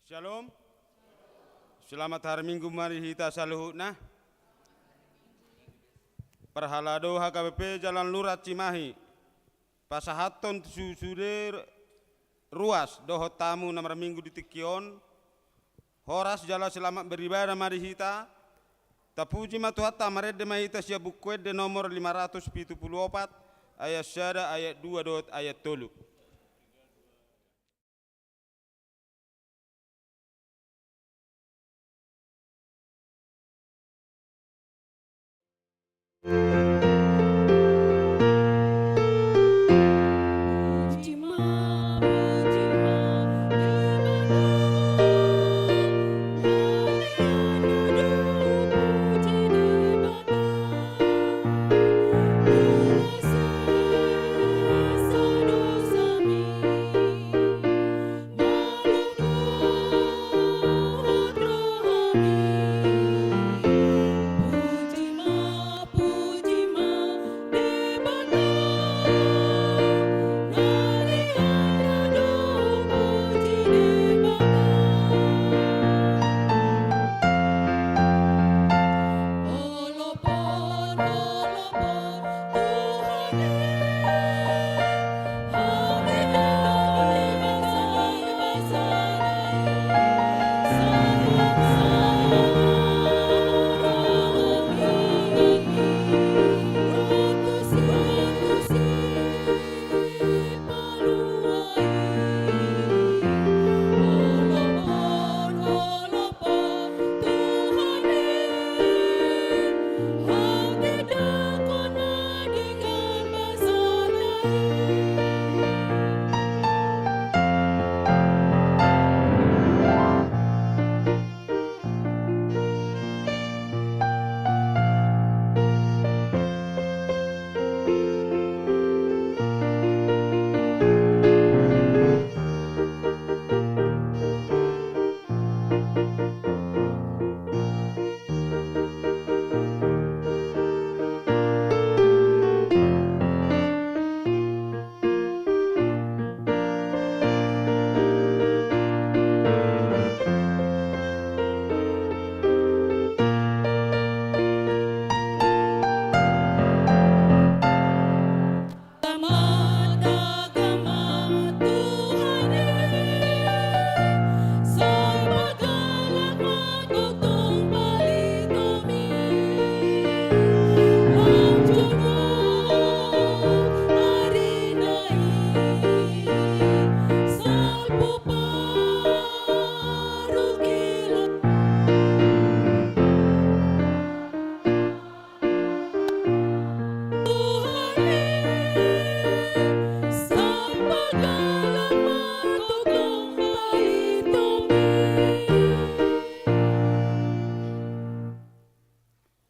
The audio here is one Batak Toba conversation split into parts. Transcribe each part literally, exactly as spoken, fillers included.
Shalom. Selamat hari Minggu ma di hita saluhutna. Parhalado H K B P Jalan Lurah Cimahi, pasahathon tu sude ruas dohot tamu na marminggu di tingki on, horas jala selamat beribadah ma di hita. Tapuji ma Tuhanta, marende ma hita sian Buku Ende nomor lima ratus pitu pulu opat, ayat sada, ayat dua dohot ayat tolu.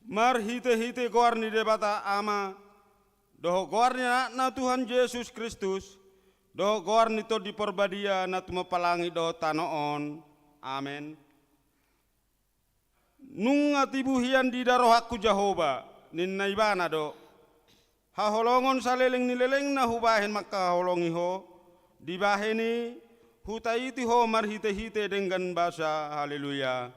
Marhitehite goar ni Debata Ama, dohot goar ni Anakna Tuhan Jesus Kristus, dohot goar ni Tondi Parbadia na tumompa langit dohot tano on. Amen. Nunga tibu hian diida rohangku Jahowa, ninna ibana do. Haholongon saleleng ni lelengna hubahen mangkaholongi ho, dibahen i hutaiti ho marhitehite denggan basa. Haleluya.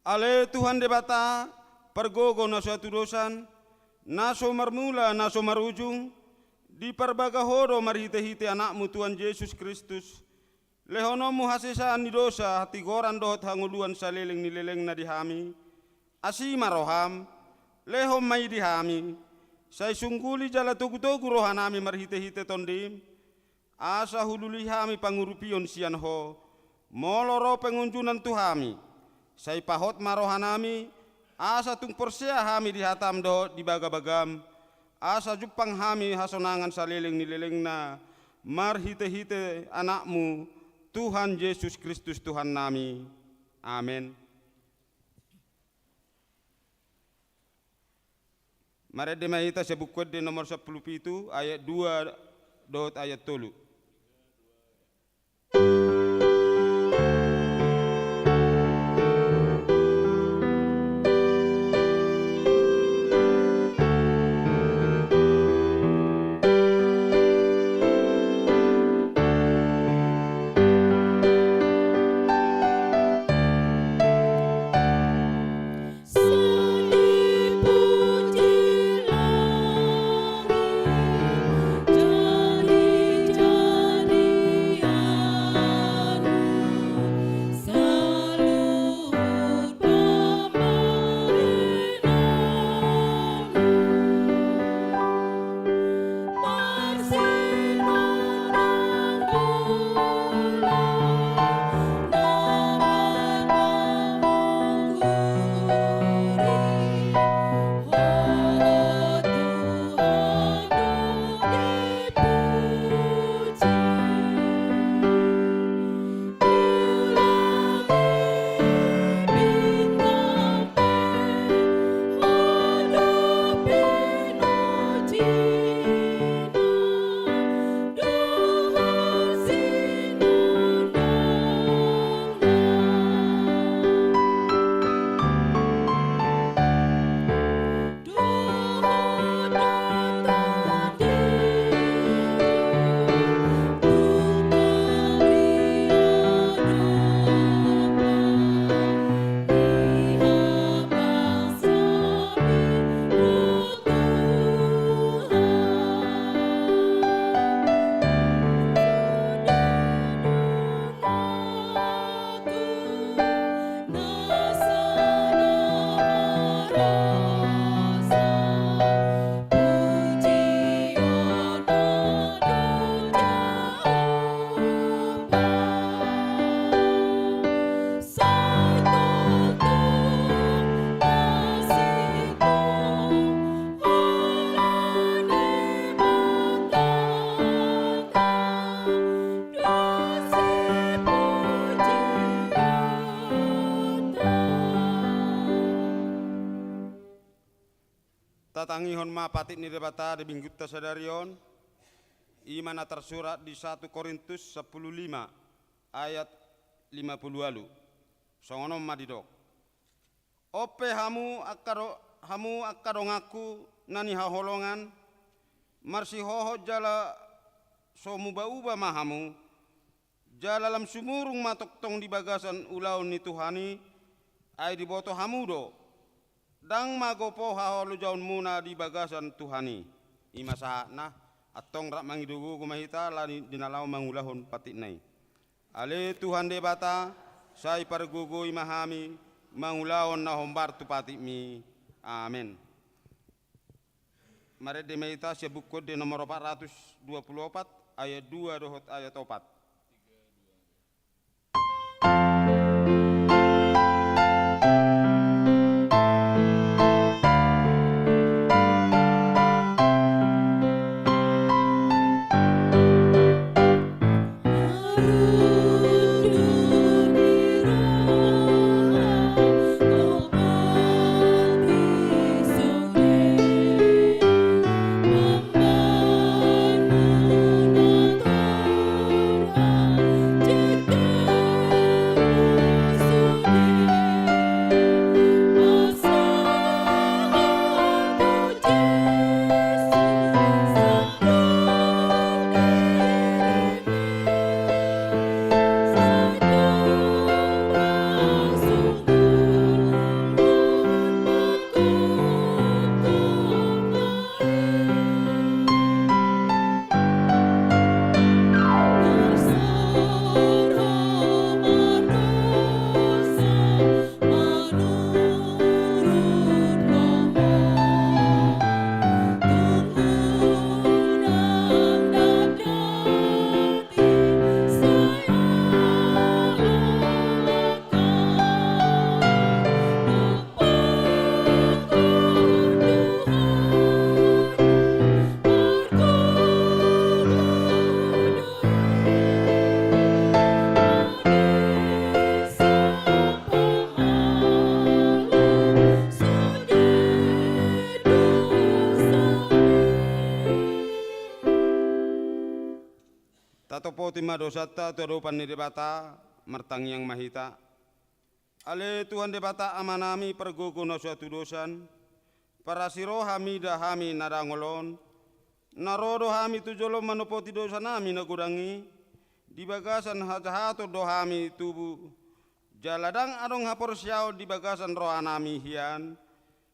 Ale Tuhan Debata, pargogo na so hatudosan, na so marmula, na so marujung, diparbaga ho do marhitehite Anakmu Tuhan Jesus Kristus, lehononmu hasesaan ni dosa, hatigoran dohot hangoluan saleleng ni lelengna di hami. Asi ma roham, lehon ma i di hami, sai sungguli jala togutogu rohanami marhitehite Tondim, asa hulului hami pangurupion sian ho, molo ro pangunjunan tu hami, sai pahot ma rohanami, asa tung porsea hami di hatam dohot di bagabagam, asa jumpang hami hasonangan saleleng ni lelengna, marhitehite Anakmu, Tuhan Jesus Kristus Tuhannami. Amen. Marende ma hita sian Buku Ende nomor sampulu pitu, ayat dua dohot ayat tolu. Tatangihon ma patik ni Debata di minggunta sadari on, i ma na tarsurat di satu Korintus sampulu lima ayat lima pulu ualu. Songon on ma didok. On pe hamu angka do-, hamu angka donganku na nihaholongan, marsihohot jala so muba-uba ma hamu, jala lam sumurung ma tongtong di bagasan ulaon ni Tuhan i, ai diboto hamu do, ndang magopo haholojaonmuna di bagasan Tuhan i. I ma sahatna, antong rap mangido gogo ma hita, ala ni di na laho mangulahon patikna i. Ale Tuhan Debata, sai pargogoi ma hami, mangulahon na hombar tu patikmi. Amen. Marende ma hita sian Buku Ende nomor opat ratus dua pulu opat, ayat dua dohot ayat opat. Tatopoti ma dosanta tu adopan ni Debata, martangiang ma hita. Ale Tuhan Debata Amanami pargogo na so hatudosan, parasi roha mida hami na dangol on, na ro do hami tu jolom manopoti dosanami na godang i, di bagasan hajahaton do hami tubu, jala ndang adong haporseaon di bagasan rohanami hian,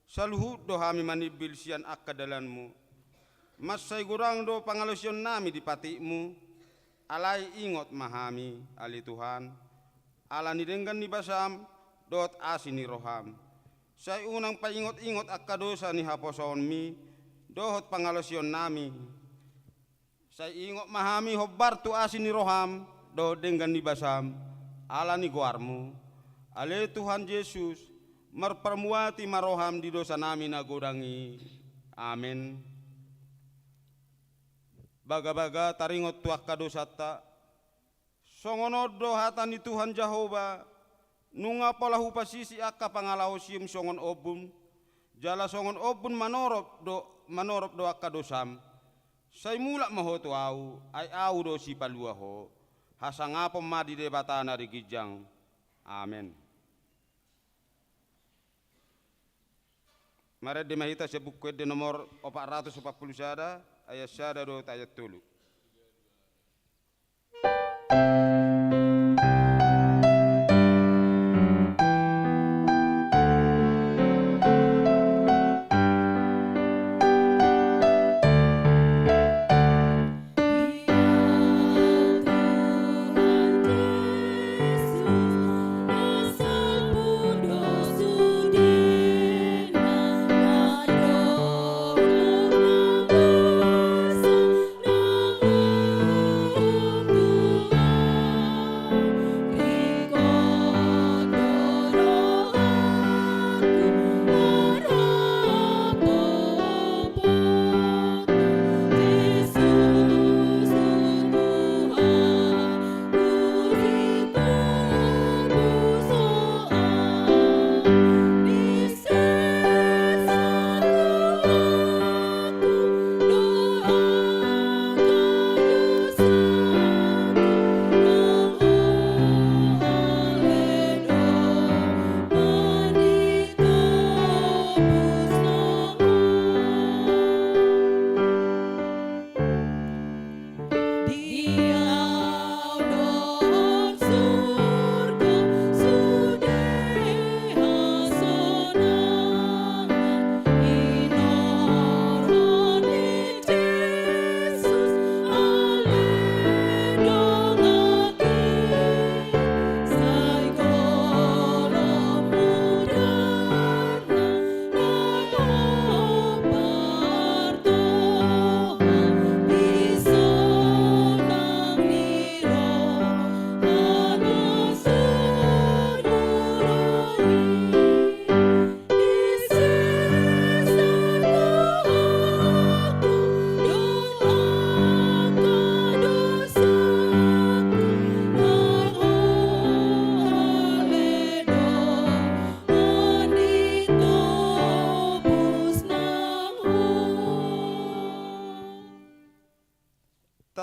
saluhut do hami manimbil sian angka dalanmu. Mansai godang do pangalaosionnami di patikmu, alai ingot ma hami, ale Tuhan, ala ni denggan ni basam, dohot asi ni roham. Sai unang paingot-ingot angka dosa ni haposoonmi, dohot pangalaosionnami. Sai ingot ma hami hombar tu asi ni roham, dohot denggan ni basam, ala ni goarmu. Ale Tuhan Jesus, marparmuati ma roham di dosanami na godang i. Amen. Bagabaga taringot tu angka dosanta, songon on do hata ni Tuhan Jahowa, nunga pola hupasisi angka pangalaosiam songon ombun, jala songon ombun manorop do, manorop do angka dosam. Sai mulak ma ho tu Ahu, ai Ahu do sipalua ho. Hasangapon ma di Debata na di ginjang. Amen. Marende ma hita sian Buku Ende nomor opat ratus opat pulu sada, ayat sada dohot ayat tolu.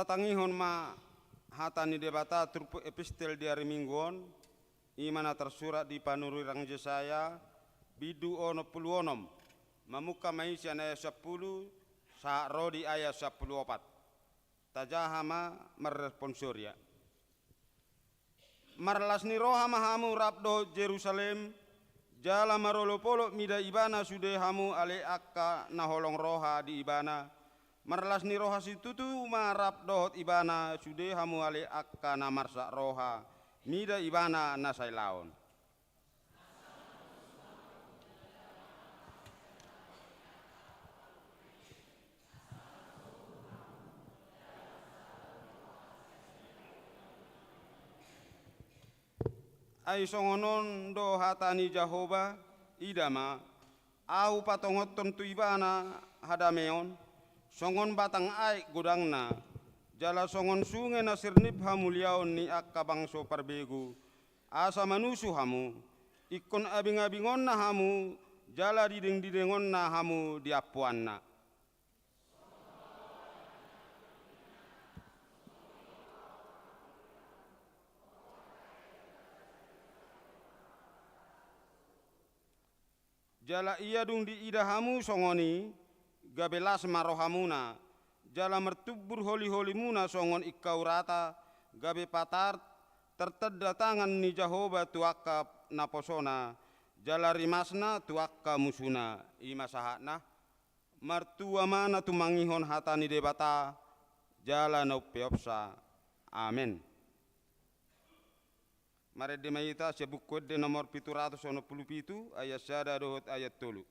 Tatangihon ma hata ni Debata turpuk epistel di ari Minggu on, i ma na tarsurat di panurirang Jesaya, bindu onom pulu onom, mamungka ma i sian ayat sampulu sahat ro di ayat sampulu opat. Tajaha ma marresponsoria. Marlas ni roha ma hamu rap dohot Jerusalem, jala marolopolop mida ibana sude hamu ale angka na holong roha di ibana. Marlas ni roha situtu ma rap dohot ibana sude hamu ale angka na marsak roha mida ibana na sailaon. Ai songon on do hata ni Jahowa, ida ma, ahu patongonhon tu ibana hadameon, songon batang aek godangna, jala songon sunge na sirnip hamuliaon ni angka bangso parbegu, asa manusu hamu, ingkon abingabingonna hamu, jala didengdidengonna hamu di ampuanna. Jala ia dung diida hamu songon i, gabe las ma rohamuna, jala martumbur holiholimuna songon ingkau rata, gabe patar, tartanda tangan ni Jahowa tu angka naposona, jala rimasna tu angka musuna. I ma sahatna. Martua ma na tumangihon hata ni Debata, jala na umpeopsa. Amen. Marende ma hita sian Buku Ende nomor pitu ratus onom pulu pitu, ayat sada dohot ayat tolu.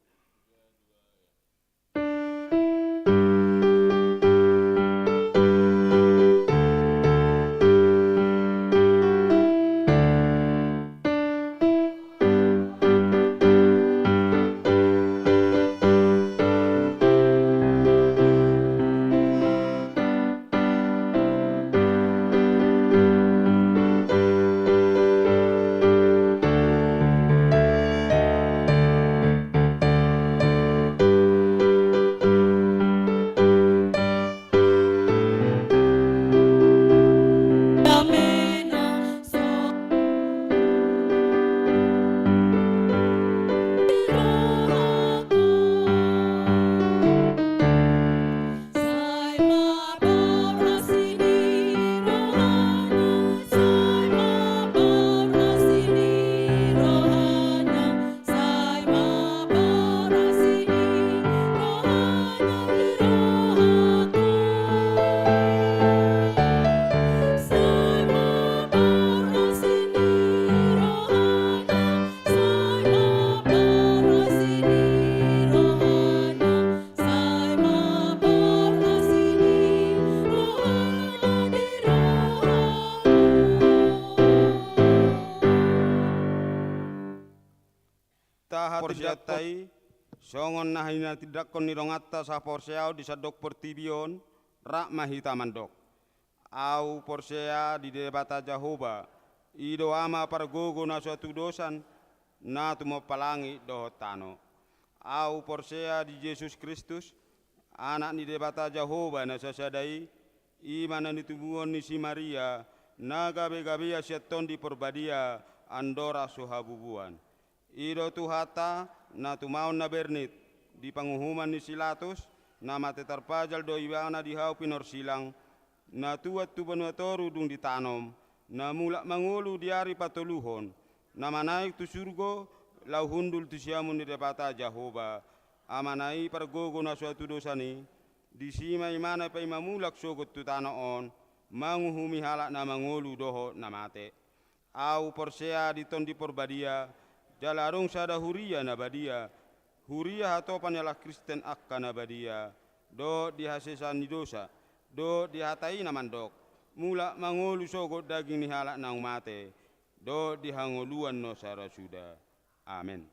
Tahaporseaonta i, songon na hinatindangkon ni donganta sahaporseaon di sandok portibi on, rap ma hita mandok. Ahu porsea di Debata Jahowa, i do Ama pargogo na so hatudosan, na tumompa langit dohot tano. Ahu porsea di Jesus Kristus, Anak ni Debata Jahowa na sasada i, i ma na nitumuhon ni si Maria, na gabegabean sian Tondi Porbadia, andorang so habubuan. I do Tuhanta, na tumaon na bernit, di panguhuman ni si Latus, na mate tarpajal do ibana di hau pinorsilang, na tuat tu banua toru dung ditanom, na mulak mangolu di ari patoluhon, na manaek tu surgo, laho hundul tu siamun ni Debata Jahowa, Amana i pargogo na so hatudosan i, disi ma ibana paima mulak sogot tu tano on, manguhumi halak na mangolu dohot na mate. Ahu porsea di Tondi Porbadia, jala adong sada huria na badia, huria hatopan ni halak Kristen angka na badia, dohot di hasesaan ni dosa, dohot di hata i na mandok, mulak mangolu sogot daging ni halak naung mate, dohot di hangoluan na so ra suda. Amen.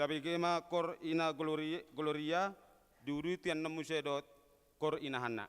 Tabege ma Kor Ina Gloria, Gloria, diuduti annon muse dohot Kor Ina Hanna.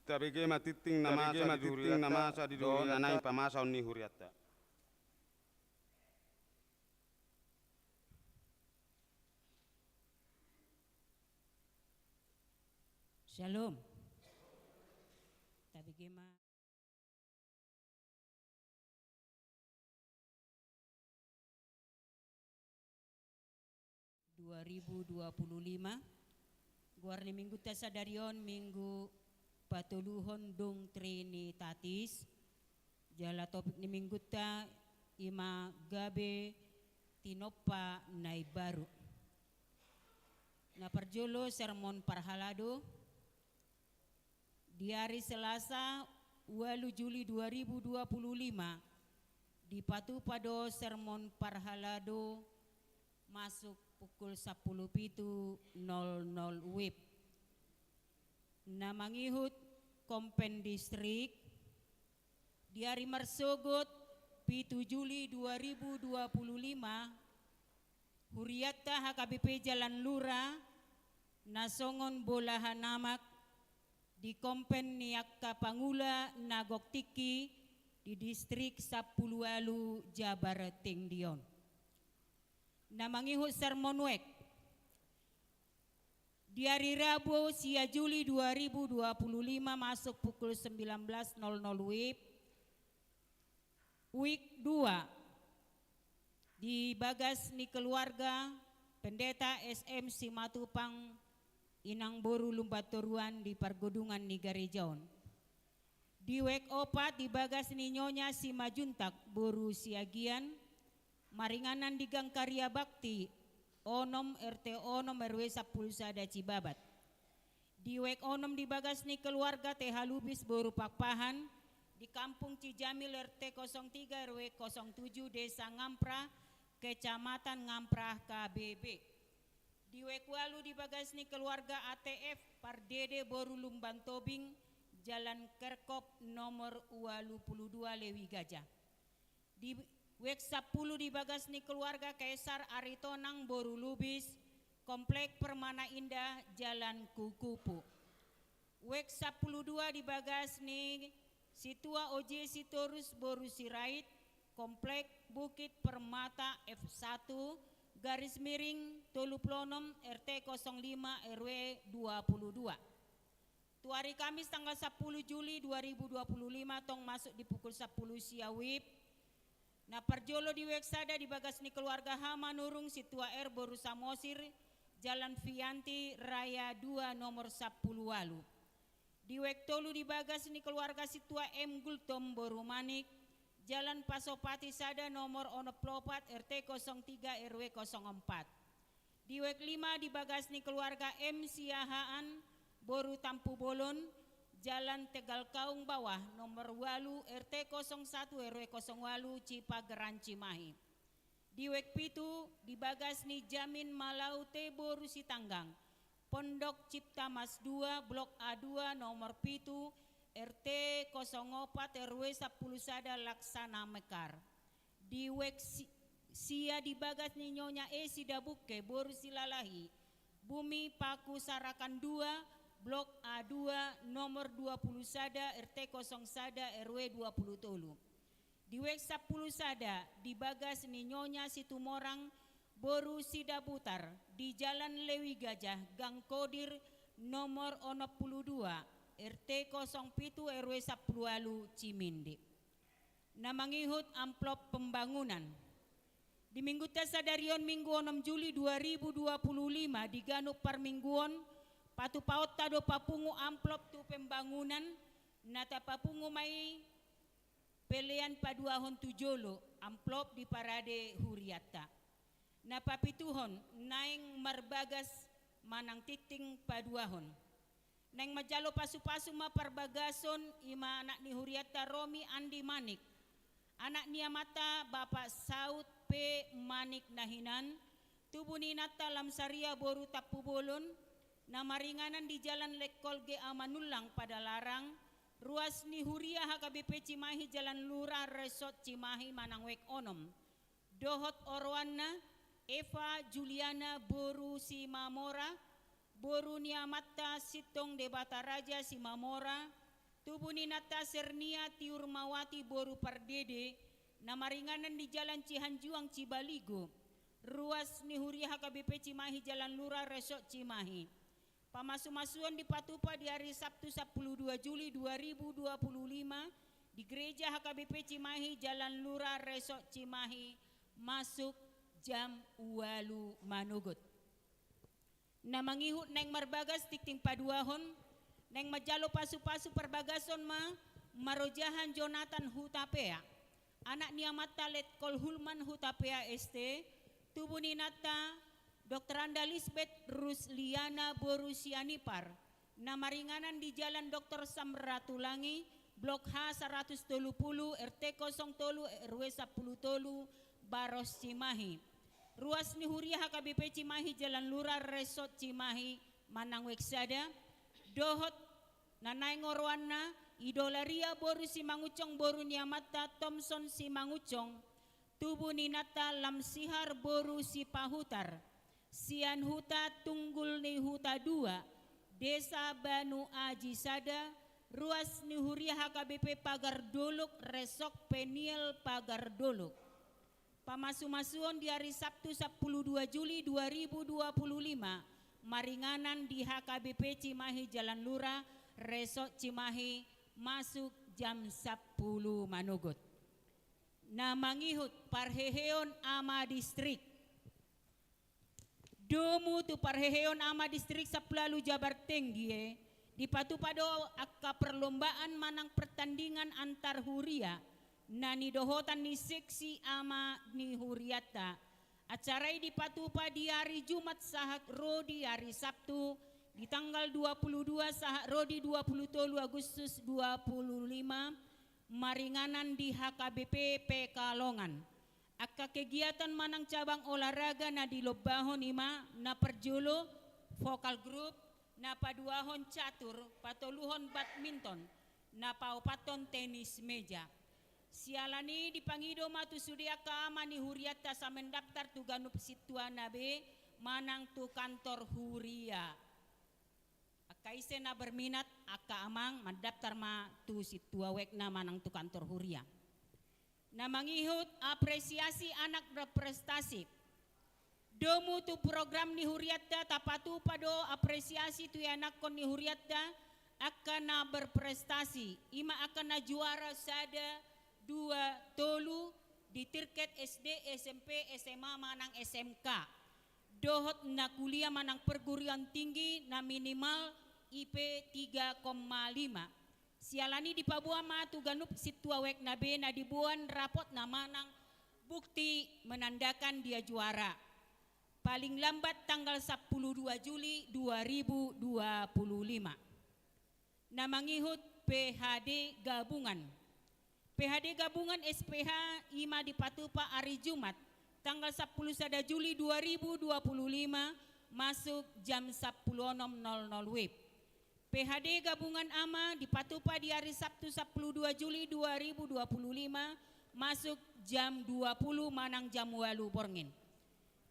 Tabege ma tingting na masa di hurianta, dohot na naeng pamasaon ni hurianta. Shalom. Tabege ma. Dua ribu dua puluh lima. Goar ni minggunta sadari on Minggu Patoluhon dung Trinitatis. Jala topik ni minggunta i ma gabe tinompa na imbaru. Na parjolo sermon parhalado. Di ari Selasa, ualu Juli dua ribu dua puluh lima, dipatupa do sermon parhalado masuk pukul sampulu pitu nol nol wib. Na mangihut Kompen Distrik, di ari marsogot, pitu Juli dua ribu dua puluh lima, hurianta H K B P Jalan Lura, na songon bolahan amak, di kompen ni angka pangula na gok tingki di distrik sampulu ualu Jabar Tingdi on. Na mangihut sermon wijk. Di ari Rabu, sia Juli dua ribu dua puluh lima, masuk pukul sembilan belas nol nol wib, wijk dua, di bagas ni keluarga Pendeta S M Simatupang, Inang boru Lumbantoruan di pargodungan ni gareja on. Di wijk opat, di bagas ni Nyonya Simanjuntak boru Siagian, maringanan di Gang Karya Bakti onom, R T onom, R W sampulu sada Cibabat. Di wijk onom, di bagas ni keluarga Tehalubis boru Pakpahan, di Kampung Cijamil, R T kosong tiga, R W kosong tujuh, Desa Ngamprah, Kecamatan Ngamprah, K B B. Di wijk ualu, di bagas ni keluarga A T F Pardede boru Lumbantobing, Jalan Kerkop nomor ualu pulu dua, Lewi Gajah. Di wijk sampulu, di bagas ni keluarga Kaisar Aritonang boru Lubis, Komplek Permana Indah, Jalan Kukupu. Wijk sampulu dua, di bagas ni Situa O J Sitorus boru Sirait, Komplek Bukit Permata, F satu, garis miring tolu pulu onom, R T kosong lima, R W dua pulu dua. Tu ari Kamis tanggal sampulu Juli dua ribu dua puluh lima, tong masuk di pukul sampulu sia wib, na parjolo di wijk sada, di bagas ni keluarga H Manurung Situa R boru Samosir, Jalan Fianti Raya dua nomor sampulu ualu. Di wijk tolu, di bagas ni keluarga Situa M Gultom boru Manik, Jalan Pasopati sada nomor onom pulu opat, R T kosong tiga, R W kosong empat. Di wijk lima, di bagas ni keluarga M Siahaan boru Tampubolon, Jalan Tegal Kaung Bawah nomor ualu, R T kosong satu, R W kosong ualu, Cipageran, Cimahi. Di wijk pitu, di bagas ni Jamin Malaute boru Sitanggang, Pondok Cipta Mas dua, Blok A dua nomor pitu, R T kosong opat, R W sampulu sada, Laksana Mekar. Di wijk si-, sia, di bagas ni Nyonya E Sidabukke boru Silalahi, Bumi Paku Sarakan dua, Blok A dua nomor dua pulu sada, R T kosong sada, R W dua pulu tolu. Di wijk sampulu sada, di bagas ni Nyonya Situmorang boru Sidabutar, di Jalan Lewi Gajah, Gang Kodir nomor onom pulu dua, R T kosong pitu, R W sampulu ualu, Cimindi. Na mangihut amplop pembangunan. Di minggunta sadari on, Minggu onom Juli dua ribu dua puluh lima, di ganup parmingguon, patupaonta do papungu amplop tu pembangunan, na tapapungu ma i pelean paduahon tu jolo, amplop di parade hurianta. Na papituhon, naeng marbagas manang tingting paduahon. Naeng manjalo pasupasu ma parbagason, i ma anak ni hurianta Romi Andi Manik, anak ni amanta Bapak Saud P Manik na hinan, tubu ni inanta Lamsaria boru Tampubolon, na maringanan di Jalan Letkol G A Manullang Padalarang, ruas ni huria H K B P Cimahi Jalan Lurah Resort Cimahi manang wijk onom. Dohot oroanna, Eva Juliana boru Simamora, boru ni amanta Sintong Debata Raja Simamora, Tubu ni inanta Sernia Tiurmawati boru Pardede, na maringanan di Jalan Cihanjuang Cibaligo, ruas ni huria H K B P Cimahi Jalan Lura Resort Cimahi. Pamasumasuon dipatupa di ari Sabtu sampulu dua Juli dua ribu dua pulu lima di Gereja H K B P Cimahi Jalan Lura Resort Cimahi, masuk jam ualu manogot. Na mangihut naeng marbagas tingting paduahon, naeng manjalo pasupasu parbagason ma Marojahan Jonathan Hutapea, anak ni amanta Letkol Hulman Hutapea S T, tubu ni inanta Doktoranda Lisbeth Rusliana boru Sianipar, na maringanan di Jalan Doktor Samratulangi, Blok H saratus tolu pulu, R T kosong tolu, R W sampulu tolu, Baros Cimahi. Ruas ni huria H K B P Cimahi Jalan Lura Resort Cimahi manang wek sada, dohot na naeng oroanna, Idolaria boru Simangunsong boru ni amanta Thomson Simangunsong, tubu ni inanta Lamsihar boru Sipahutar, sian Huta Tunggul ni Huta Dua, Desa Banu Aji Sada, ruas ni huria H K B P Pagar Dolok, Resort Peniel Pagar Dolok. Pamasumasuon di ari Sabtu sampulu dua Juli dua ribu dua pulu lima, maringanan di H K B P Cimahi Jalan Lura, Resort Cimahi, masuk jam sampulu manogot. Na mangihut parheheon ama distrik. Domu tu parheheon ama distrik Sampulu Ualu Jabar Tenggie, dipatupa do angka perlombaan manang pertandingan antar huria na nidohotan ni seksi ama ni hurianta. Acara i dipatupa di ari Jumat sahat ro di ari Sabtu, di tanggal dua pulu dua sahat ro di dua pulu tolu Agustus dua pulu lima, maringanan di H K B P Pekalongan. Angka kegiatan manang cabang olahraga na dilombahon i ma, na parjolo vokal grup, na paduahon catur, patoluhon badminton, na paopathon tenis meja. Siala ni i dipangido ma tu sude angka ama ni hurianta asa mendaftar tu ganup sintuana be manang tu kantor huria. Angka ise na berminat, angka amang, mandaftar ma tu sintua wekna manang tu kantor huria. Na mangihut apresiasi anak berprestasi. Domu tu program ni hurianta, tapatupa do apresiasi tu ianakhon ni hurianta angka na berprestasi, i ma angka na juara sada, dua, tolu di tingkat S D, S M P, S M A manang S M K, dohot na kuliah manang perguruan tinggi na minimal I P tiga koma lima. Siala ni i dipaboa ma tu ganup sintua wekna be na diboan rapotna manang bukti menandakan dia juara, paling lambat tanggal sampulu dua Juli dua ribu dua pulu lima. Na mangihut P H D gabungan. P H D gabungan S P H i ma dipatupa ari Jumat, tanggal sampulu sada Juli dua ribu dua pulu lima, masuk jam sampulu onom nol nol W I B. P H D gabungan ama dipatupa di ari Sabtu sampulu dua Juli dua ribu dua pulu lima, masuk jam dua pulu manang jam ualu borngin.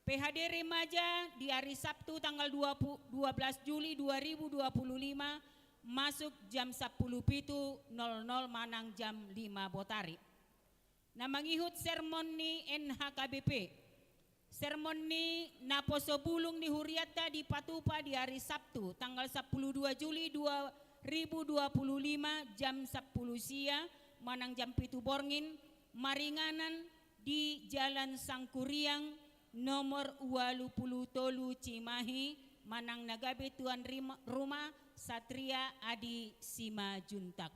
P H D remaja di ari Sabtu tanggal dua pu-, dua belas Juli dua ribu dua pulu lima, masuk jam sampulu pitu nol nol manang jam lima botari. Na mangihut sermon ni N H K B P. Sermon ni naposo bulung ni hurianta dipatupa di ari Sabtu, tanggal sampulu dua Juli dua ribu dua pulu lima, jam sampulu sia manang jam pitu borngin, maringanan di Jalan Sangkuriang, nomor ualu pulu tolu Cimahi, manang na gabe tuan rima-, rumah Satria Adi Simanjuntak.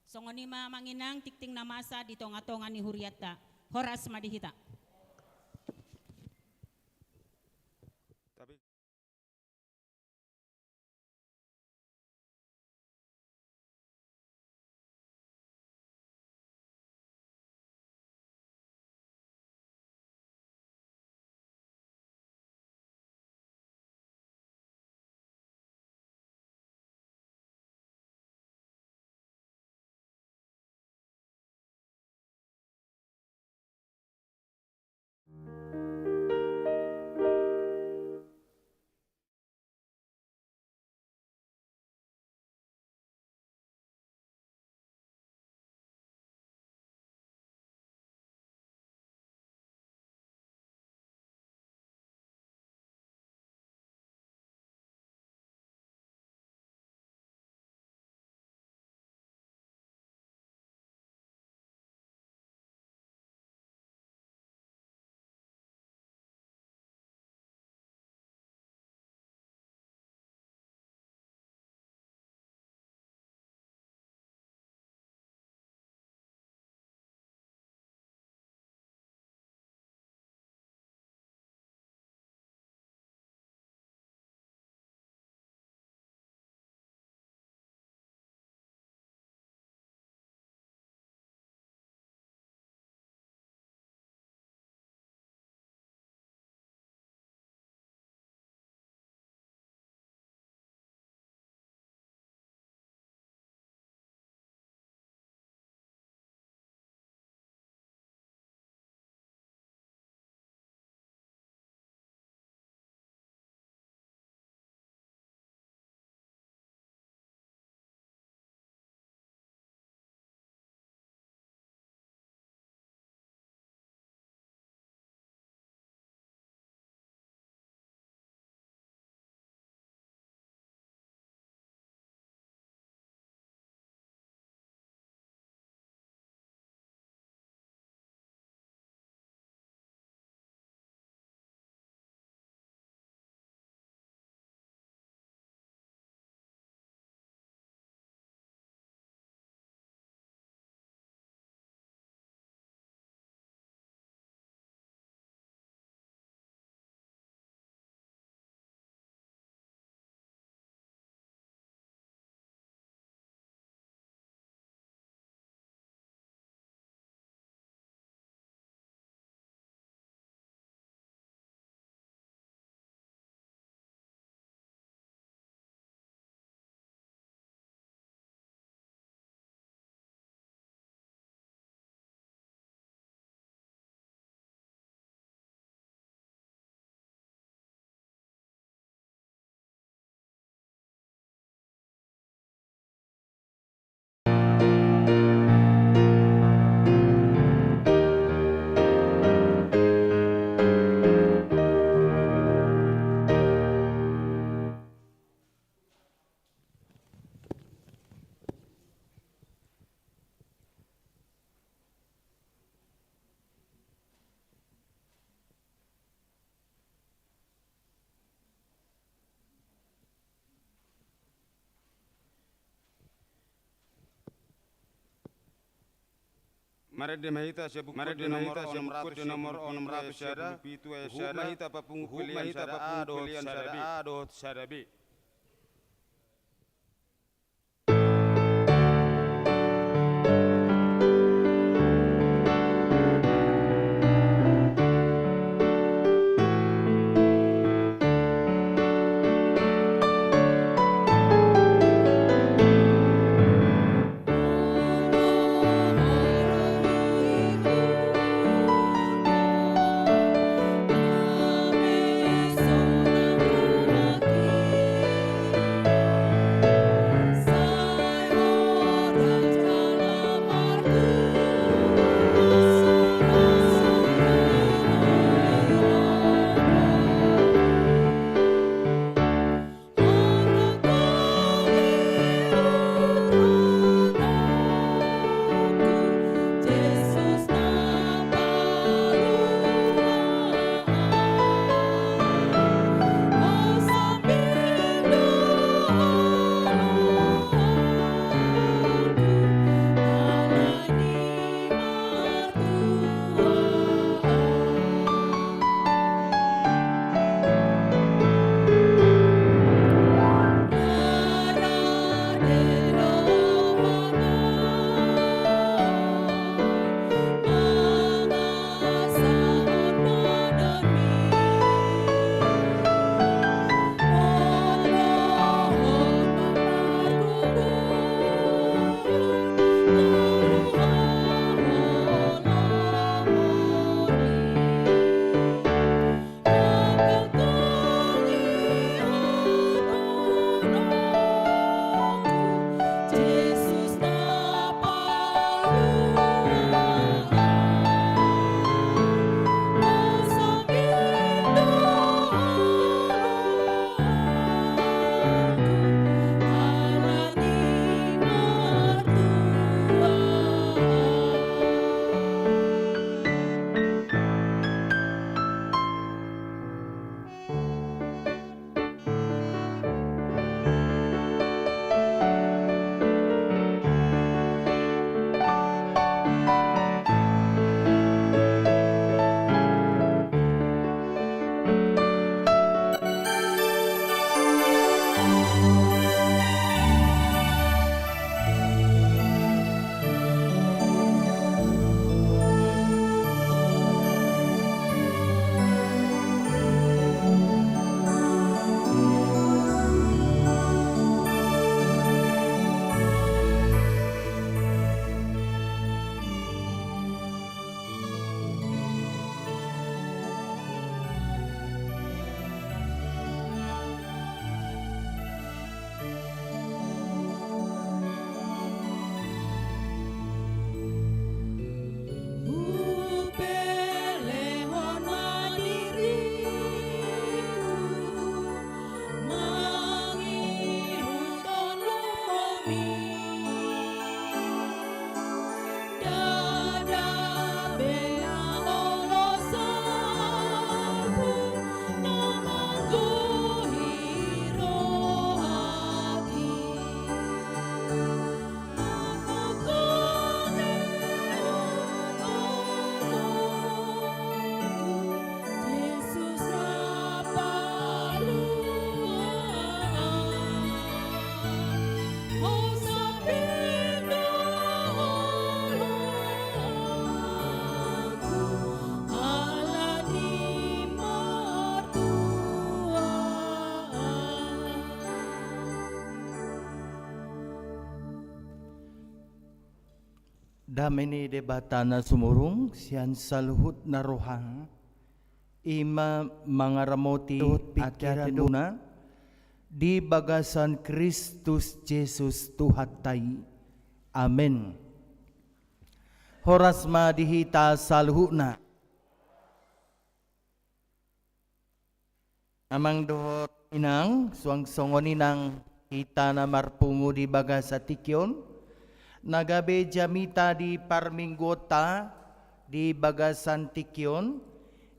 Songon i ma amang inang tingting na masa di tongatonga ni hurianta. Horas ma di hita. Tapi Marende ma hita sian buku, marende ma hita sian buku de nomor onom ratus sada, huhut ma hita papungu, huhut ma hita papungu pelean sada A dohot sada B. Dame ni Debata na sumurung sian saluhutna roha, i ma mangaramoti pikiranmuna di bagasan Kristus Jesus Tuhanta i. Amen. Horas ma di hita saluhutna. Amang dohot inang, suang songon i nang hita na marpungu di bagasan tingki on, na gabe jamita di parmingguonta di bagasan tingki on,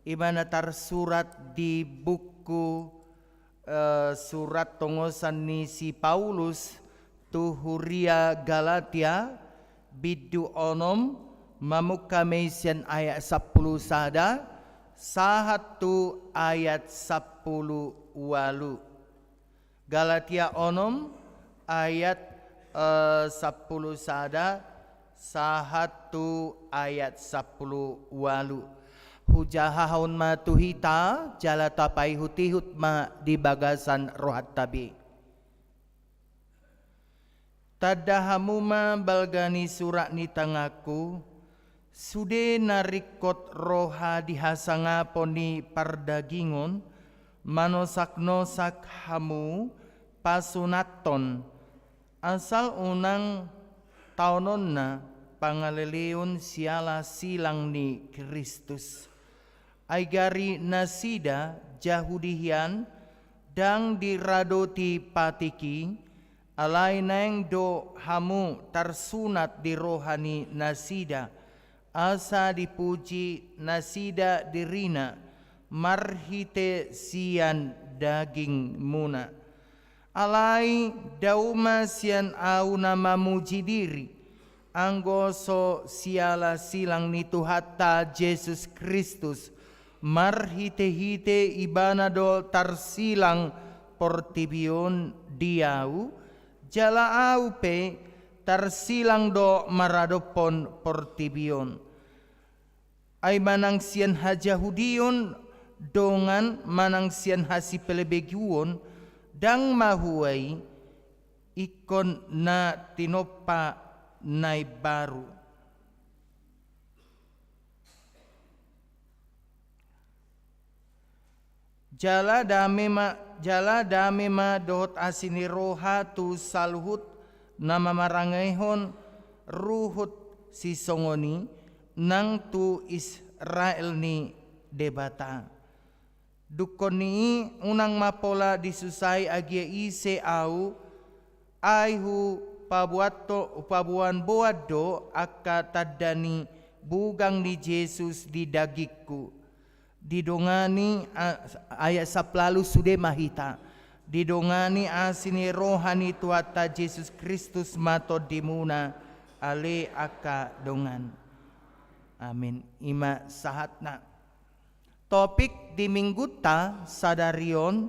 i ma na tarsurat di buku, eh, surat tongosan ni si Paulus tu huria Galatia, bindu onom, Mamungka ma i sian ayat sampulu sada sahat tu ayat sampulu ualu. Galatia onom ayat, eh, sampulu sada sahat tu ayat sampulu ualu. Hujahahon ma tu hita jala tapaihut-ihut ma di bagasan rohanta be. Tanda hamu ma balga ni surat ni tanganku, sude na ringkot roha di hasangapon ni pardagingon, manosak-nosak hamu pasunathon, asal unang taononna pangaleleon siala silang ni Kristus. Ai gari nasida Jahudi hian, ndang diradoti patik i, alai naeng do hamu tarsunat di roha ni nasida, asa dipuji nasida dirina marhite sian dagingmuna. Alai dao ma sian ahu na mamuji diri, anggo so siala silang ni Tuhanta Jesus Kristus, marhite-hite Ibana do tarsilang portibi on di ahu, jala ahu pe tarsilang do maradophon portibi on. Ai manang sian hajahudion dongan manang sian hasipelebeguon, ndang mahua i, ingkon na tinompa na imbaru. Jala dame ma, jala dame ma dohot asi ni roha tu saluhut na mamarangehon ruhut sisongon i, nang tu Israel ni Debata. Dungkon ni i unang ma pola disusai agia ise ahu, ai hupaboan do, hupaboan-boan do angka tanda ni bugang ni Jesus di dagingku. Didongani, a-, ayat sampulu ualu, sude ma hita. Didongani asi ni roha ni Tuhanta Jesus Kristus ma tondimuna, ale angka dongan. Amin. I ma sahatna. Topik di minggunta sadari on,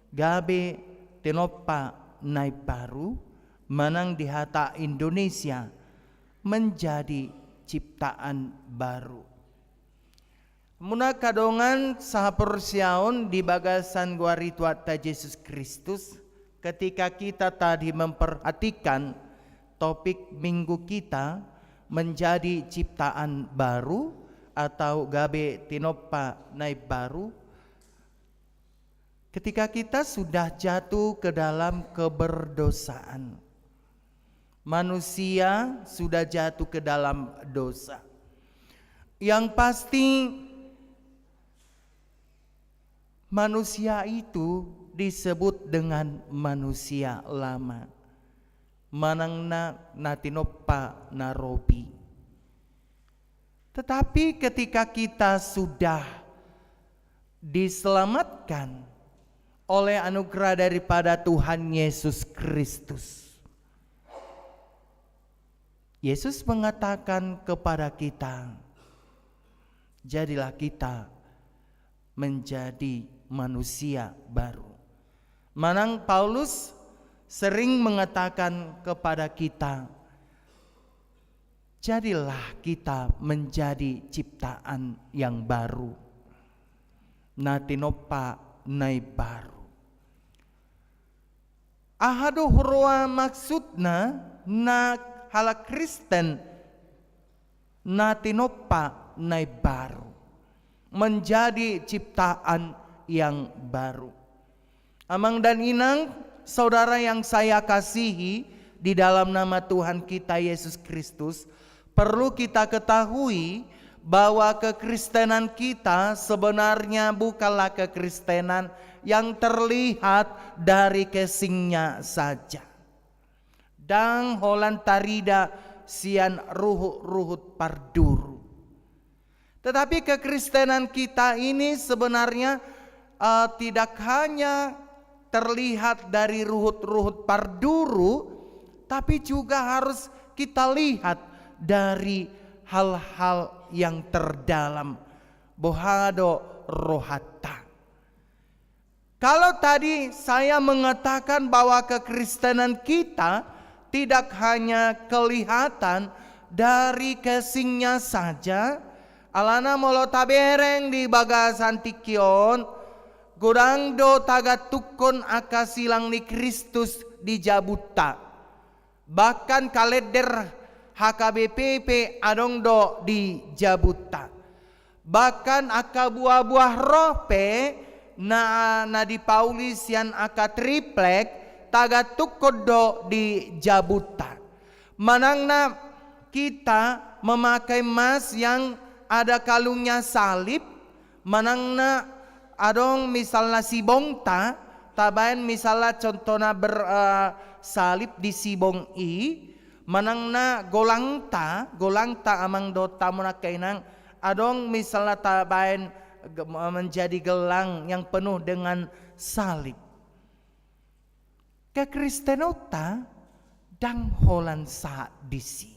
gabe tinompa na imbaru, manang di hata Indonesia, menjadi ciptaan baru. Hamu na angka dongan sahaporseaon di bagasan goar ni Tuhanta Jesus Kristus, ketika kita tadi memperhatikan topik minggu kita menjadi ciptaan baru atau gabe tinompa na imbaru, ketika kita sudah jatuh ke dalam keberdosaan. Manusia sudah jatuh ke dalam dosa. Yang pasti, manusia itu disebut dengan manusia lama. Manang na, na tinompa na robi. Tetapi ketika kita sudah diselamatkan oleh anugerah daripada Tuhan Yesus Kristus, Yesus mengatakan kepada kita, "Jadilah kita menjadi manusia baru." Manang Paulus sering mengatakan kepada kita, "Jadilah kita menjadi ciptaan yang baru." Na tinompa na imbaru. Aha do huroa maksudna na halak Kristen na tinompa na imbaru, menjadi ciptaan yang baru? Amang dan inang, saudara yang saya kasihi di dalam nama Tuhan kita Yesus Kristus, perlu kita ketahui bahwa kekristenan kita sebenarnya bukanlah kekristenan yang terlihat dari casingnya saja. Ndang holan tarida sian ruhut-ruhut parduru. Tetapi kekristenan kita ini sebenarnya, eh, tidak hanya terlihat dari ruhut-ruhut parduru, tapi juga harus kita lihat dari hal-hal yang terdalam, boha do rohanta. Kalau tadi saya mengatakan bahwa kekristenan kita tidak hanya kelihatan dari casingnya saja, alana molo tabereng di bagasan tingki on, godang do tagantunghon angka silang ni Kristus di jabunta. Bahkan kalender H K B P pe adong do di jabunta. Bahkan angka buah-buah roh pe na, na dipauli sian angka triplek tagantunghon do di jabunta. Manang na kita memakai emas yang ada kalungnya salib, manang na adong misalna sibongta, tabaen misalna contohna ber, eh, salib di sibong i, manang na golangta, golangta amang dohot hamu angka inang, adong misalna tabaen ge-, menjadi gelang yang penuh dengan salib. Kekristenonta ndang holan sahat disi.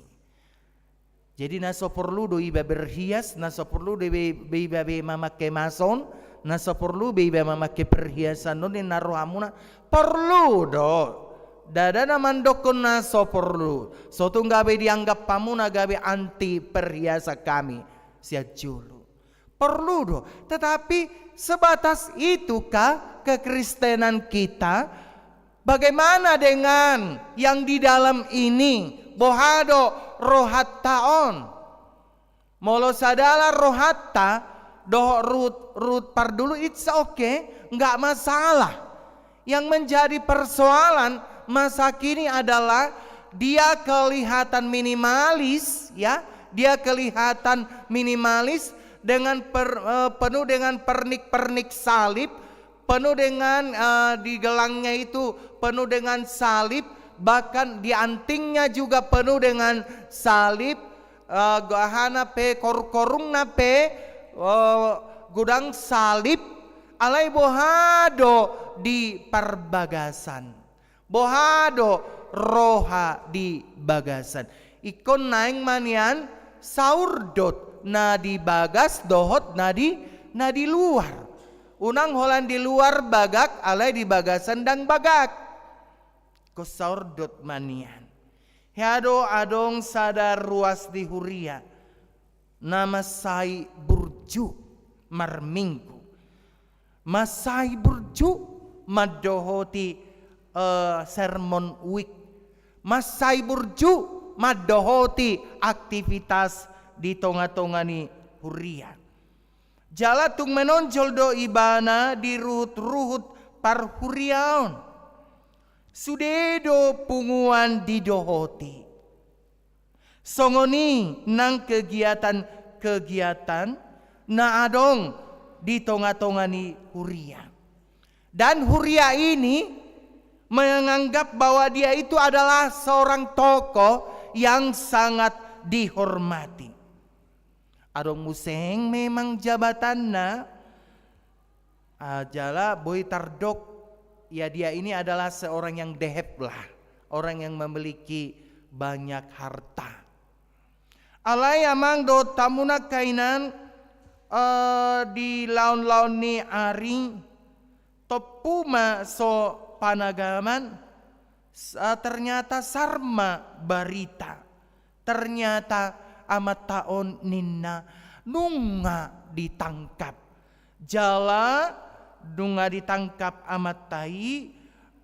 Jadi na so porlu do iba berhias, na so porlu do iba, iba, iba mamake emas on, na so porlu do iba mamake perhiasan on, ninna rohamuna, porlu do. Ndada na mandokkon na so porlu. So tung gabe dianggap hamuna gabe anti perhiasan hami sian jolo. Porlu do. Tetapi sebatas itukah kekristenan kita? Bagaimana dengan yang di dalam ini? Boha do rohanta on? Molo sadala rohanta dohot ruhut, ruhut pardulu, it's okay, nggak masalah. Yang menjadi persoalan masa kini adalah dia kelihatan minimalis, ya, dia kelihatan minimalis dengan per-, eh, penuh dengan pernik-pernik salib, penuh dengan, eh, di gelangnya itu penuh dengan salib, bahkan di antingnya juga penuh dengan salib, eh, gahana pe, kor-, korungna pe, eh, godang salib, alai boha do di parbagasan? Boha do roha di bagasan? Ingkon naeng ma nian saurdot na di bagas dohot na di, na di luar. Unang holan di luar bagak, alai di bagasan ndang bagak. Ingkon saurdot ma nian. Hea do adong sada ruas di huria na mansai burju marminggu. Mansai burju mandohoti, eh, sermon week. Mansai burju mandohoti aktivitas di tonga-tonga ni huria. Jala tung menonjol do ibana di ruhut-ruhut parhuriaon. Sude do punguan didohoti. Songon i nang kegiatan-kegiatan na adong di tonga-tonga ni huria. Dan huria ini menganggap bahwa dia itu adalah seorang tokoh yang sangat dihormati. Adong muse memang jabatanna, ah, jala boi tardok, ya, dia ini adalah seorang yang deheb lah, orang yang memiliki banyak harta. Alai amang dohot hamu angka inang, eh, di laon-laon ni ari, tompu ma so panagaman, s-, eh, ternyata sar ma barita. Ternyata amanta on ninna nunga ditangkap. Jala nunga ditangkap amanta i,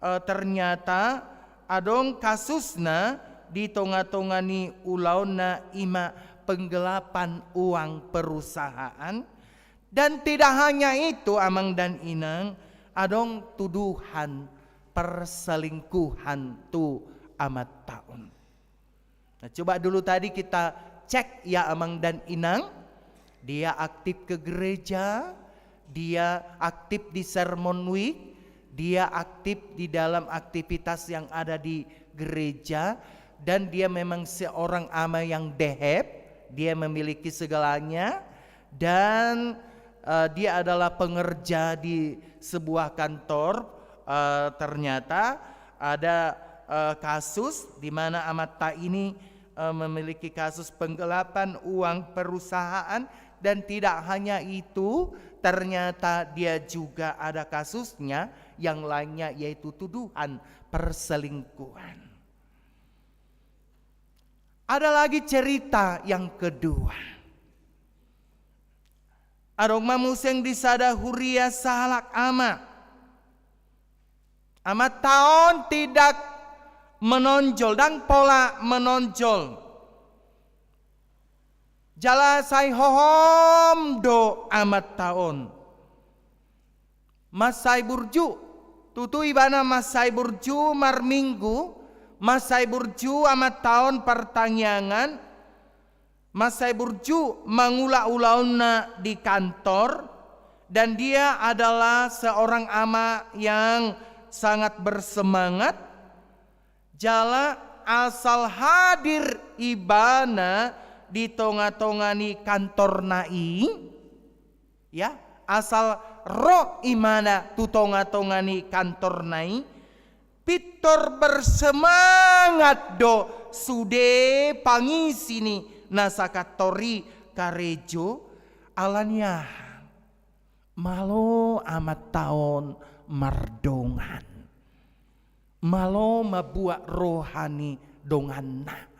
eh, ternyata adong kasusna di tonga-tonga ni ulaonna, i ma penggelapan uang perusahaan. Dan tidak hanya itu, amang dan inang, adong tuduhan perselingkuhan tu amanta on. Nah, coba dulu tadi kita cek ya, amang dan inang. Dia aktif ke gereja, dia aktif di sermon week, dia aktif di dalam aktivitas yang ada di gereja, dan dia memang seorang ama yang deheb, dia memiliki segalanya, dan, eh, dia adalah pengerja di sebuah kantor. Eh, ternyata ada, eh, kasus di mana amanta ini eh, memiliki kasus penggelapan uang perusahaan, dan tidak hanya itu, ternyata dia juga ada kasusnya yang lainnya, yaitu tuduhan perselingkuhan. Ada lagi cerita yang kedua. Adong ma muse di sada huria sahalak ama. Amanta on tidak menonjol, ndang pola menonjol. Jala sai hohom do amanta on. Mansai burju. Tutu ibana mansai burju marminggu, mansai burju amanta on partangiangan, mansai burju mangula ulaonna di kantor, dan dia adalah seorang ama yang sangat bersemangat. Jala asal hadir ibana di tonga-tonga ni kantorna i, ya, asal ro ibana tu tonga-tonga ni kantorna i, pintor bersemangat do sude pangisi ni na sakantor i karejo. Alani aha? Malo amanta on mardongan. Malo mambuat roha ni donganna.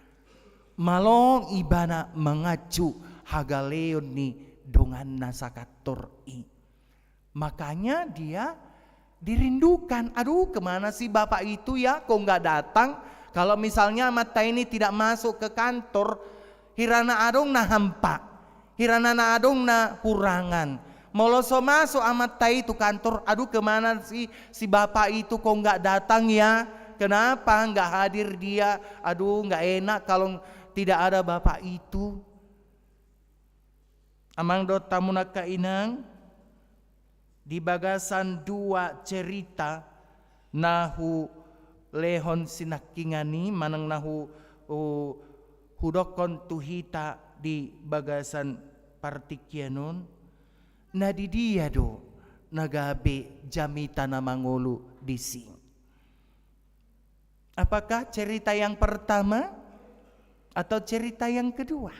Malo ibana manganju hagaleon ni donganna sakantor i. Makanya dia dirindukan, aduh, kemana sih bapak itu ya, kok nggak datang? Kalau misalnya amanta ini tidak masuk ke kantor, hirana adong na hampa, hirana na adong na hurangan. Molo so masuk amanta i tu kantor, aduh, kemana sih si bapak itu, kok nggak datang ya? Kenapa nggak hadir dia? Aduh, nggak enak kalau tidak ada bapak itu. Amang dohot hamu angka inang, di bagasan dua cerita na hulehon sinangkingan i manang na hu-, hu-, hudokkon tu hita di bagasan partingkian on, na di dia do na gabe jamita na mangolu disi? Apakah cerita yang pertama atau cerita yang kedua?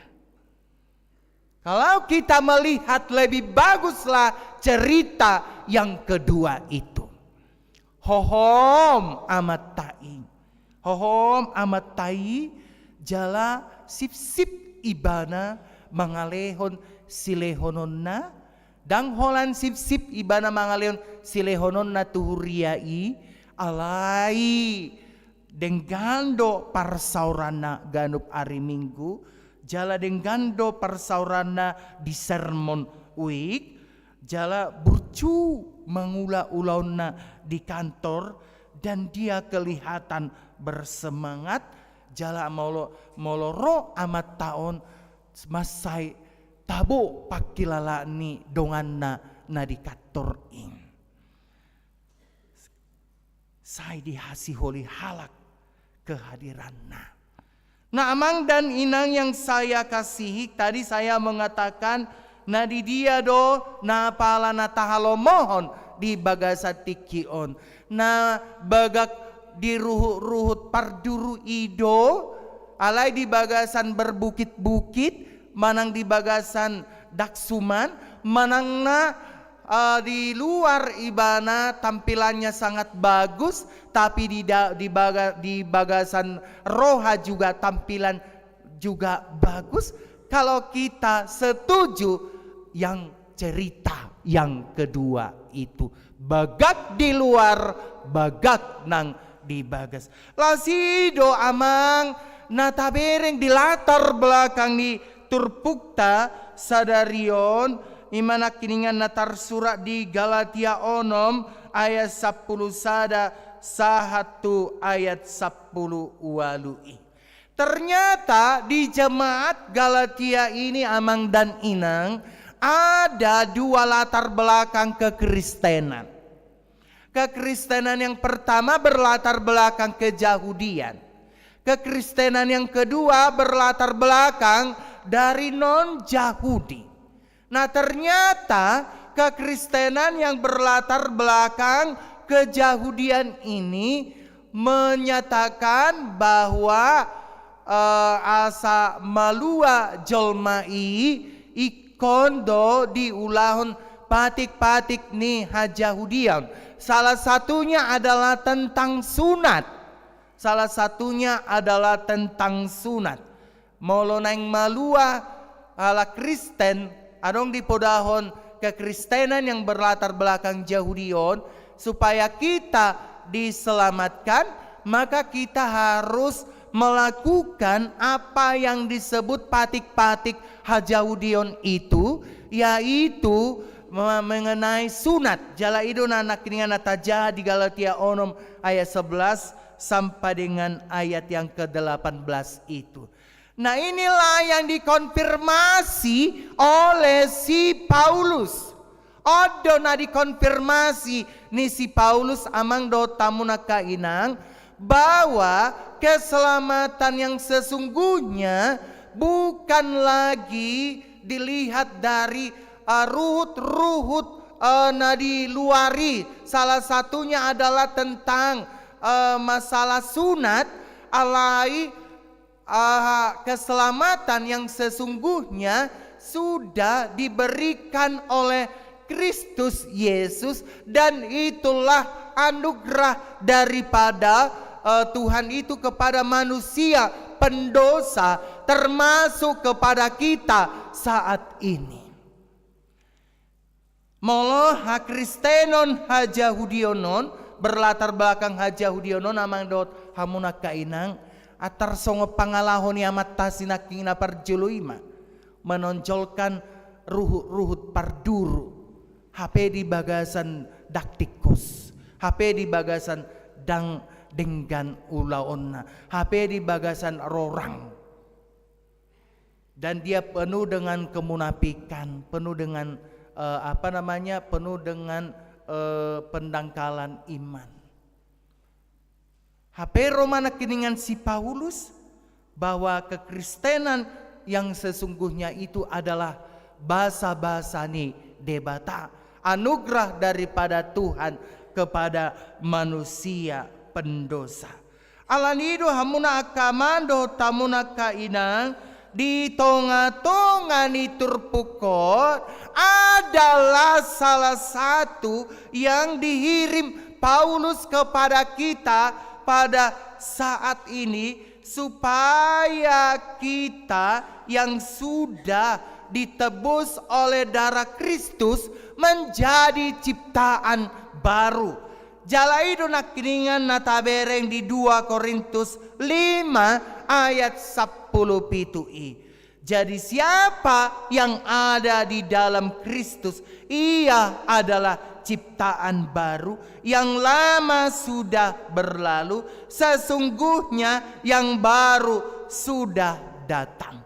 Kalau kita melihat, lebih baguslah cerita yang kedua itu. Hohom amanta i. Hohom amanta i, jala sipsip ibana mangalehon silehononna. Ndang holan sipsip ibana mangalehon silehononna tu huria i, alai denggan do parsaoranna ganup ari Minggu, jala denggan do parsaoranna di Sermon Week, jala burju mangula ulaonna di kantor, dan dia kelihatan bersemangat, jala molo, molo ro amanta on, mansai tabo pangkilalaan ni donganna na di kantor i. Sai dihasiholi halak kehadiranna. Nah, amang dan inang yang saya kasihi, tadi saya mengatakan, na di dia do na pala na tahalomohon di bagasan tingki on. Na bagak di ruhut-ruhut parduru i do, alai di bagasan berbukit-bukit, manang di bagasan daksuman, manang na, eh, di luar ibana tampilannya sangat bagus, tapi di da-, di baga-, di bagasan roha juga tampilan juga bagus. Kalau kita setuju yang cerita yang kedua itu, bagak di luar, bagak nang di bagas. Laos i do amang na tabereng di latar belakang ni turpukta sadari on, i ma nangkiningan na tarsurat di Galatia onom ayat sampulu sada sahat tu ayat sampulu ualu i. Ternyata di jemaat Galatia ini, amang dan inang, ada dua latar belakang kekristenan. Kekristenan yang pertama berlatar belakang kejahudian. Kekristenan yang kedua berlatar belakang dari non-Jahudi. Nah, ternyata kekristenan yang berlatar belakang kejahudian ini menyatakan bahwa eh, asa malua jolma i, ingkon do diulahon patik-patik ni hajahudion. Salah satunya adalah tentang sunat. Salah satunya adalah tentang sunat. Molo naeng malua halak Kristen, adong dipodahon kekristenan yang berlatar belakang Jahudi on, supaya kita diselamatkan, maka kita harus melakukan apa yang disebut patik-patik hajahudion itu, yaitu me-, mengenai sunat. Jala i do na nangkiningan na tajaha di Galatia onom ayat sebelas sampai dengan ayat yang kedelapan belas itu. Nah, inilah yang dikonfirmasi oleh si Paulus. On do na dikonfirmasi ni si Paulus, amang dohot hamu angka inang, bahwa keselamatan yang sesungguhnya bukan lagi dilihat dari, eh, ruhut-ruhut, eh, na di luar i. Salah satunya adalah tentang, eh, masalah sunat, alai, ah, keselamatan yang sesungguhnya sudah diberikan oleh Kristus Yesus, dan itulah anugerah daripada, eh, Tuhan itu kepada manusia pendosa, termasuk kepada kita saat ini. Molo hakristenon hajahudion on, berlatar belakang hajahudion on, amang dohot hamu angka inang, a tarsongon pangalaho ni Amanta si nangkin na parjolo i ma, menonjolkan ruhut-ruhut parduru, hape di bagasan dang tingkos, hape di bagasan dang denggan ulaonna, hape di bagasan rorang. Dan dia penuh dengan kemunafikan, penuh dengan, eh, apa namanya, penuh dengan, eh, pendangkalan iman. Hape ro ma nangkiningan si Paulus bahwa kekristenan yang sesungguhnya itu adalah basa-basa ni Debata, anugerah daripada Tuhan kepada manusia pendosa. Alani i do, hamu na angka amang dohot hamu na angka inang, di tonga-tonga ni turpuk on adalah salah satu yang dihirim Paulus kepada kita pada saat ini, supaya kita yang sudah ditebus oleh darah Kristus menjadi ciptaan baru. Jala i do nangkiningan na tabereng di dua Korintus lima ayat sampulu pitu i. Jadi, siapa yang ada di dalam Kristus, ia adalah ciptaan baru, yang lama sudah berlalu, sesungguhnya yang baru sudah datang.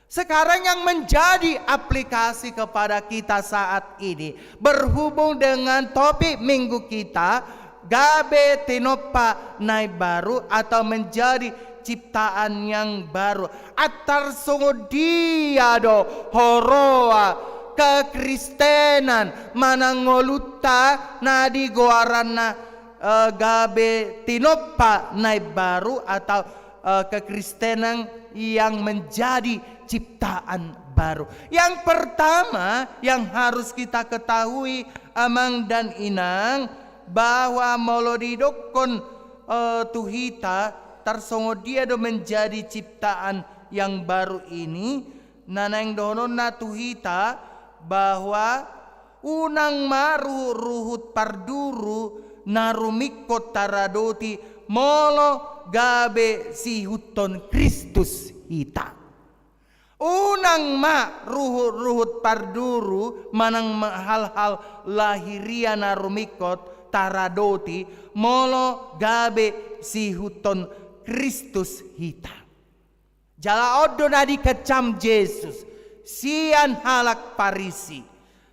Sekarang yang menjadi aplikasi kepada kita saat ini, berhubung dengan topik minggu kita, gabe tinompa na imbaru atau menjadi ciptaan yang baru. Antar songon dia do huroha kekristenan manang ngolunta na di goaranna, eh, gabe tinompa na imbaru atau, eh, kekristenan yang menjadi ciptaan baru. Yang pertama yang harus kita ketahui, amang dan inang, bahwa molo didokkon, eh, tu hita, tarsongon dia do menjadi ciptaan yang baru ini, na naeng dohononna tu hita, bahwa unang ma ruhut-ruhut parduru na rumingkot taradoti molo gabe siihuthon Kristus hita. Unang ma ruhut-ruhut parduru manang ma-, hal-hal lahiriah na rumingkot taradoti molo gabe siihuthon Kristus hita. Jala on do na dikecam Jesus sian halak Parisi.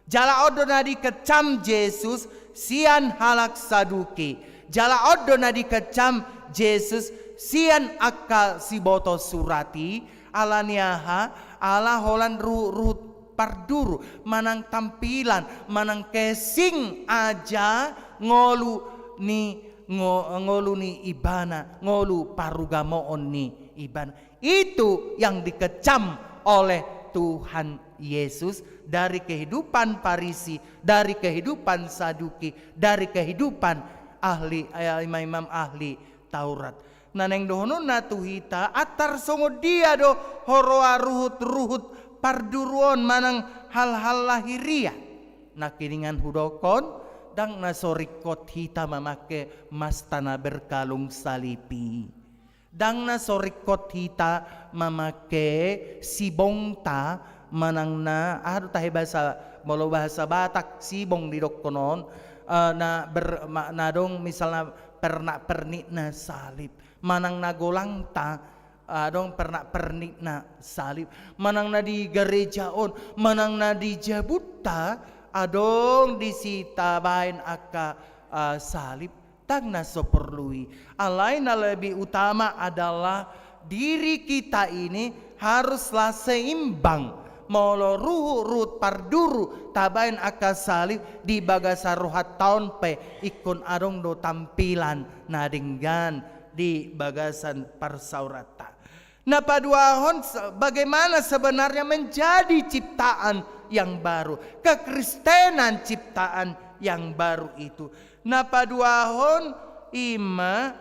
Jala on do na dikecam Jesus sian halak Saduki. Jala on do na dikecam Jesus sian angka siboto surat i, ala ni aha, ala holan ruhut-ruhut parduru, manang tampilan, manang casing aja ngolu ni, ngo-, ngolu ni ibana, ngolu parugamoon ni Ibana. Itu yang dikecam oleh Tuhan Yesus dari kehidupan Farisi, dari kehidupan Saduki, dari kehidupan ahli, eh, imam-imam ahli Taurat. Na naeng dohononna tu hita, antar songon dia do huroha ruhut-ruhut parduru on manang hal-hal lahiriah. Nangkiningan hudokkon, ndang na so ringkot hita mamangke masta na berkalung salib i. Ndang na so ringkot hita mamangke sibongta manang na, aha do tahe bahasa, molo bahasa Batak, sibong didokkon on, eh, na ber-, ma-, na adong misalna pernak-pernikna salib, manang na golangta, adong pernak-pernikna salib, manang na di gareja on, manang na di jabunta, adong disi tabaen angka, eh, salib. Ndang na so porlu i. Alai na lebih utama adalah diri kita ini haruslah seimbang. Molo ruhut-ruhut parduru tabaen angka salib, di bagasan rohanta on pe ingkon adong do tampilan na denggan di bagasan parsaoranta. Na paduahon se-, bagaimana sebenarnya menjadi ciptaan yang baru, kekristenan ciptaan yang baru itu. Na paduahon ima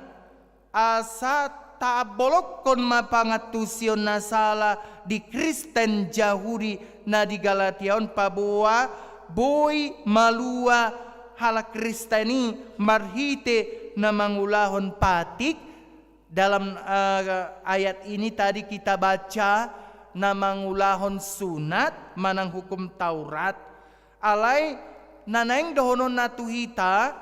asa taabolokkon ma pangantusion na sala di Kristen Jahudi na di Galatia on, paboa boi malua halak Kristen i marhite na mangulahon patik. Dalam, eh, ayat ini tadi kita baca na mangulahon sunat manang hukum Taurat. Alai na naeng dohononna tu hita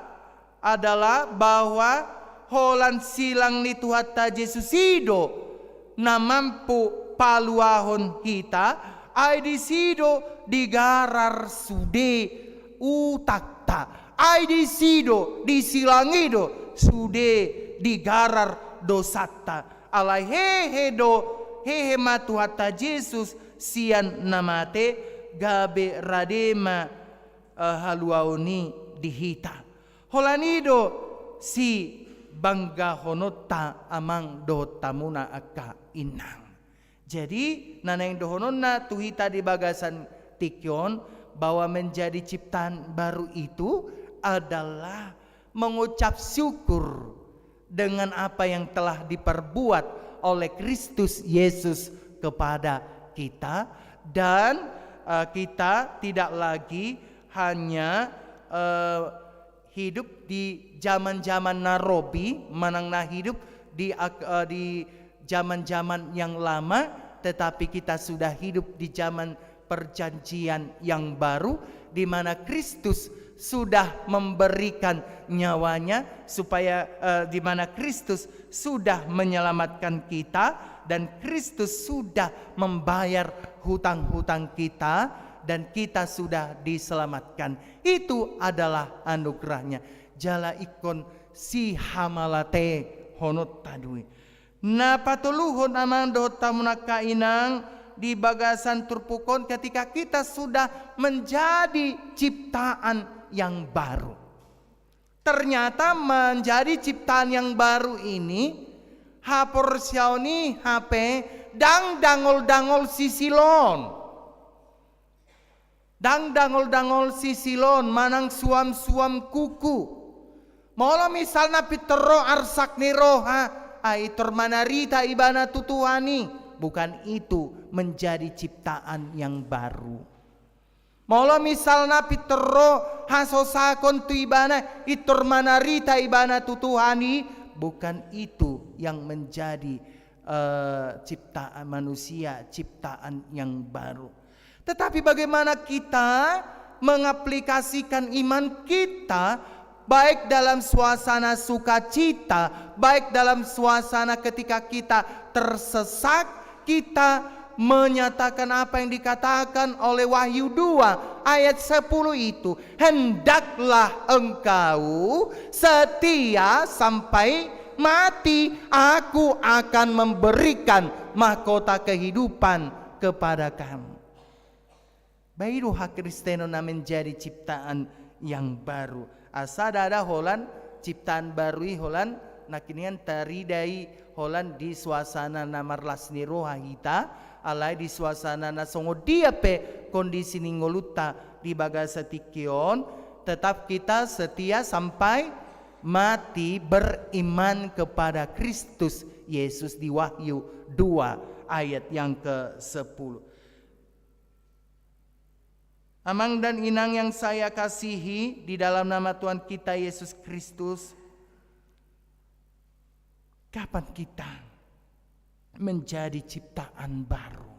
adalah bahwa holan silang ni Tuhanta Jesus i do na mampu paluahon hita, ai disi do digarar sude utangta, ai disi do, di silang i do sude digarar dosanta. Alai hehe do, hehe ma Tuhanta Jesus sian na mate, gabe rade ma, eh, haluaon i di hita. Holan i do sibanggahononta, amang dohot hamuna angka inang. Jadi, na naeng dohononna tu hita di bagasan tingki on, bahwa menjadi ciptaan baru itu adalah mengucap syukur dengan apa yang telah diperbuat oleh Kristus Yesus kepada kita, dan, eh, kita tidak lagi hanya, eh, hidup di zaman-zaman na robi, manang na hidup di ak-, eh, di zaman-zaman yang lama, tetapi kita sudah hidup di zaman perjanjian yang baru, di mana Kristus sudah memberikan nyawanya, supaya, eh, di mana Kristus sudah menyelamatkan kita, dan Kristus sudah membayar hutang-hutang kita, dan kita sudah diselamatkan. Itu adalah anugerahnya. Jala ingkon sihamalate hononta do i. Na patoluhon, amang dohot hamuna angka inang, di bagasan turpuk on, ketika kita sudah menjadi ciptaan yang baru. Ternyata menjadi ciptaan yang baru ini, haporseaon i hape ndang dangol-dangol sisilon. Ndang dangol-dangol sisilon manang suam-suam kuku. Molo misalna pintor ro arsak ni roha, ai pintor manarita ibana tu Tuhan i, bukan itu menjadi ciptaan yang baru. Molo misalna pintor ro hasosahon tu ibana, pintor manarita ibana tu Tuhan i, bukan itu yang menjadi, eh, ciptaan manusia, ciptaan yang baru. Tetapi bagaimana kita mengaplikasikan iman kita, baik dalam suasana sukacita, baik dalam suasana ketika kita tersesak, kita menyatakan apa yang dikatakan oleh Wahyu dua ayat sepuluh itu, "Hendaklah engkau setia sampai mati, Aku akan memberikan mahkota kehidupan kepada kamu." Ba i do hakristenon na menjadi ciptaan yang baru. Asa ndada holan ciptaan baru i holan nangkiningan tarida i holan di suasana na marlas ni roha hita, alai di suasana na songon dia pe kondisi ni ngolunta di bagasan tingki on, tetap kita setia sampai mati beriman kepada Kristus Yesus di Wahyu dua ayat yang kesepuluh. Amang dan inang yang saya kasihi di dalam nama Tuhan kita Yesus Kristus, kapan kita menjadi ciptaan baru?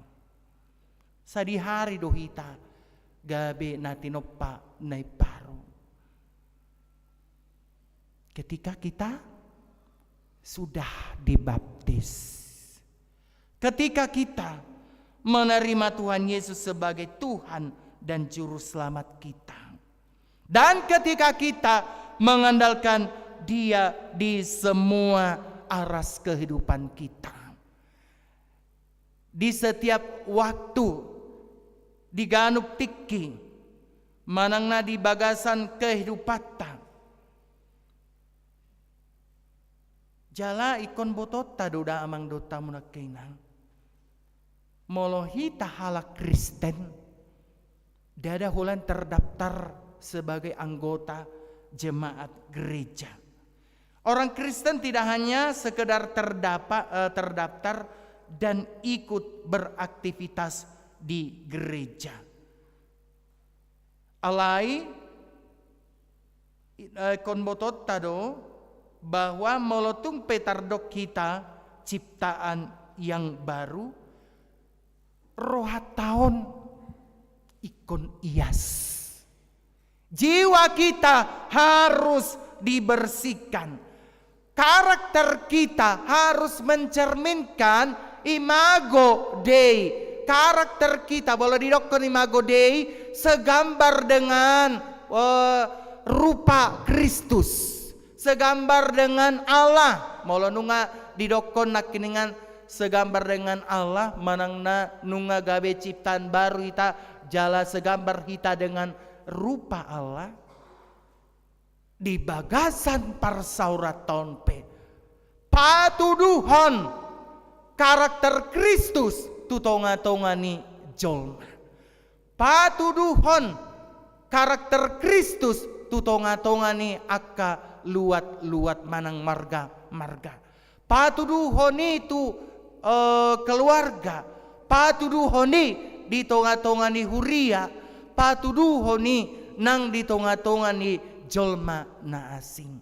Sadihari do hita gabe na tinompa na imbaru. Ketika kita sudah dibaptis. Ketika kita menerima Tuhan Yesus sebagai Tuhan dan Juru Selamat kita. Dan ketika kita mengandalkan Dia di semua aras kehidupan kita. Di setiap waktu, di ganup tingki, manang na di bagasan kehidupanta. Jala ingkon botoonta do da amang dohot hamu nangkiningan. Molo hita halak Kristen, ndada holan terdaftar sebagai anggota jemaat gereja. Orang Kristen tidak hanya sekedar terdapa-, eh, terdaftar dan ikut beraktivitas di gereja. Alai, eh, ingkon botoonta do, bahwa molo tung pe tardok hita ciptaan yang baru, rohanta on ingkon ias. Jiwa kita harus dibersihkan. Karakter kita harus mencerminkan imago Dei. Karakter kita, molo didokkon imago Dei, segambar dengan, eh, rupa Kristus. Segambar dengan Allah. Molo nunga didokkon nangkiningan segambar dengan Allah, manang na nunga gabe ciptaan baru hita, jala segambar hita dengan rupa Allah. Di bagasan parsaoranta on pe, patuduhon karakter Kristus tu tonga-tonga ni jolma. Patuduhon karakter Kristus tu tonga-tonga ni angka luat-luat manang marga-marga. Patuduhon i tu, eh, keluarga. Patuduhon i di tonga-tonga ni huria. Patuduhon i nang di tonga-tonga ni jolma na asing.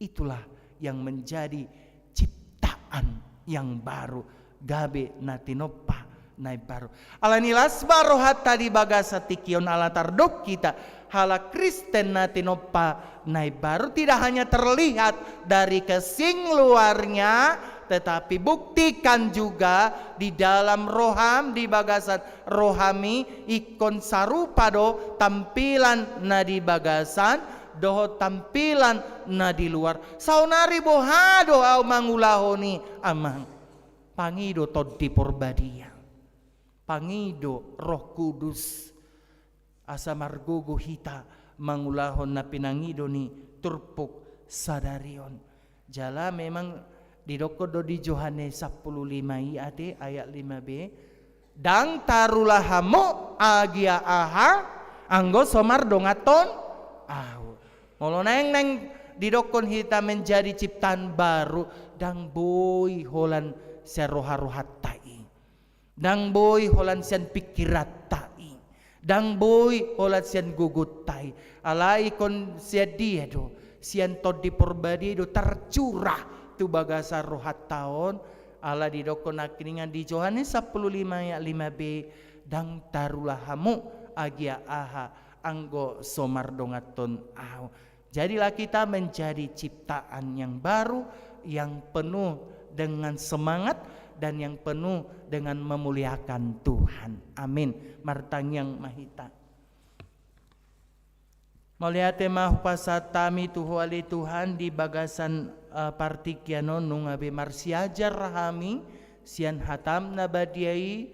Itulah yang menjadi ciptaan yang baru, gabe na tinompa na imbaru. Alani las ma rohanta di bagasan tingki on ala tardok hita halak Kristen na tinompa na imbaru tidak hanya terlihat dari casing luarnya, tetapi buktikan juga di dalam roham, di bagasan roham i, ingkon sarupa do tampilan na di bagasan dohot tampilan na di luar. Saonari boha do ahu mangulahon i, amang? Pangido Tondi Porbadia. Pangido Roh Kudus. Asa margogo hita mangulahon na pinangido ni turpuk sadari on. Jala memang didokkon do di Johannes sampulu lima i ate ayat lima b, ndang tarula hamu agia aha anggo so mardonganhon ahu. Molo naeng, naeng didokkon hita menjadi ciptaan baru, ndang boi holan sian roha-rohanta i. Ndang boi holan sian pingkiranta i. Ndang boi holan sian gogonta i. Alai ingkon sian dia do? Sian Tondi Porbadia do tarcurah tu bagasan rohanta on. Ala didokkon nangkiningan di Johannes sampulu lima ayat lima b, ndang tarula hamu agia aha anggo so mardonganhon ahu. Jadilah kita menjadi ciptaan yang baru, yang penuh dengan semangat, dan yang penuh dengan memuliakan Tuhan. Amin. Martangiang ma hita. Mauliate ma hupasahat hami tu Ho ale Tuhan di bagasan, eh, partingkian on nunga be marsiajar hami sian hatam na badia i.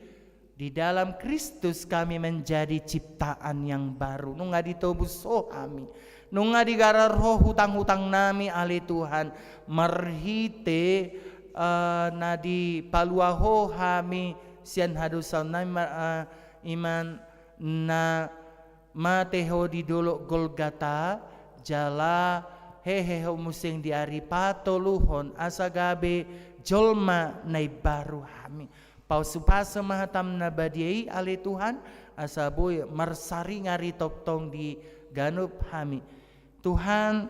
Di dalam Kristus kami menjadi ciptaan yang baru. Nunga ditobus Ho hami. Nunga digarar Ho hutang-hutang nami ale Tuhan. Marhite eh, na dipalua Ho hami sian hadosaon nami, ma-, eh, i ma na mate Ho di dolok Golgata, jala hehe Ho muse di ari patoluhon, asa gabe jolma na imbaru hami. Pasupasu ma hatam na badia i ale Tuhan, asa boi marsaringar i tongtong di ganup hami. Tuhan,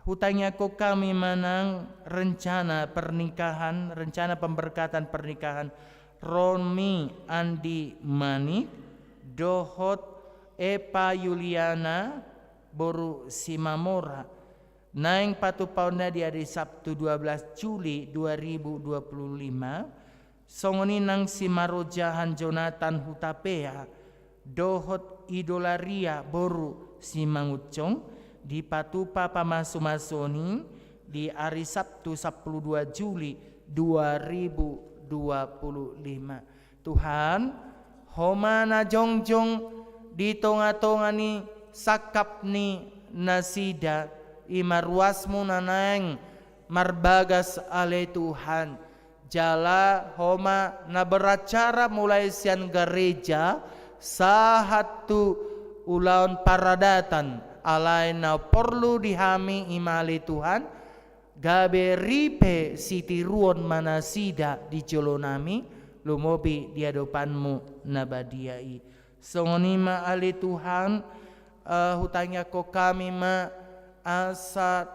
hutangiangkon hami ma nang rencana pernikahan, rencana pemberkatan pernikahan Romi Andi Manik dohot Epa Yuliana boru Simamora. Naeng patupaonna di ari Sabtu dua belas Juli dua ribu dua puluh lima, songon i nang si Marojahan Jonatan Hutapea dohot Idolaria boru Simangunsong, dipatupa pamasumasuon i di ari Sabtu sampulu dua Juli dua ribu dua puluh lima. Tuhan, Ho ma na jongjong di tongatonga ni sangkap ni nasida, i ma ruasmu na naeng marbagas ale Tuhan. Jala Ho ma na beracara mulai sian gareja sahat tu ulaon paradatan, alai na porlu di hami i ma ale Tuhan, gabe ripe sitiruon ma nasida di jolo nami, lumobi di adopanmu na badia i. Songon i ma ale Tuhan, eh, hutangiangkon hami ma asa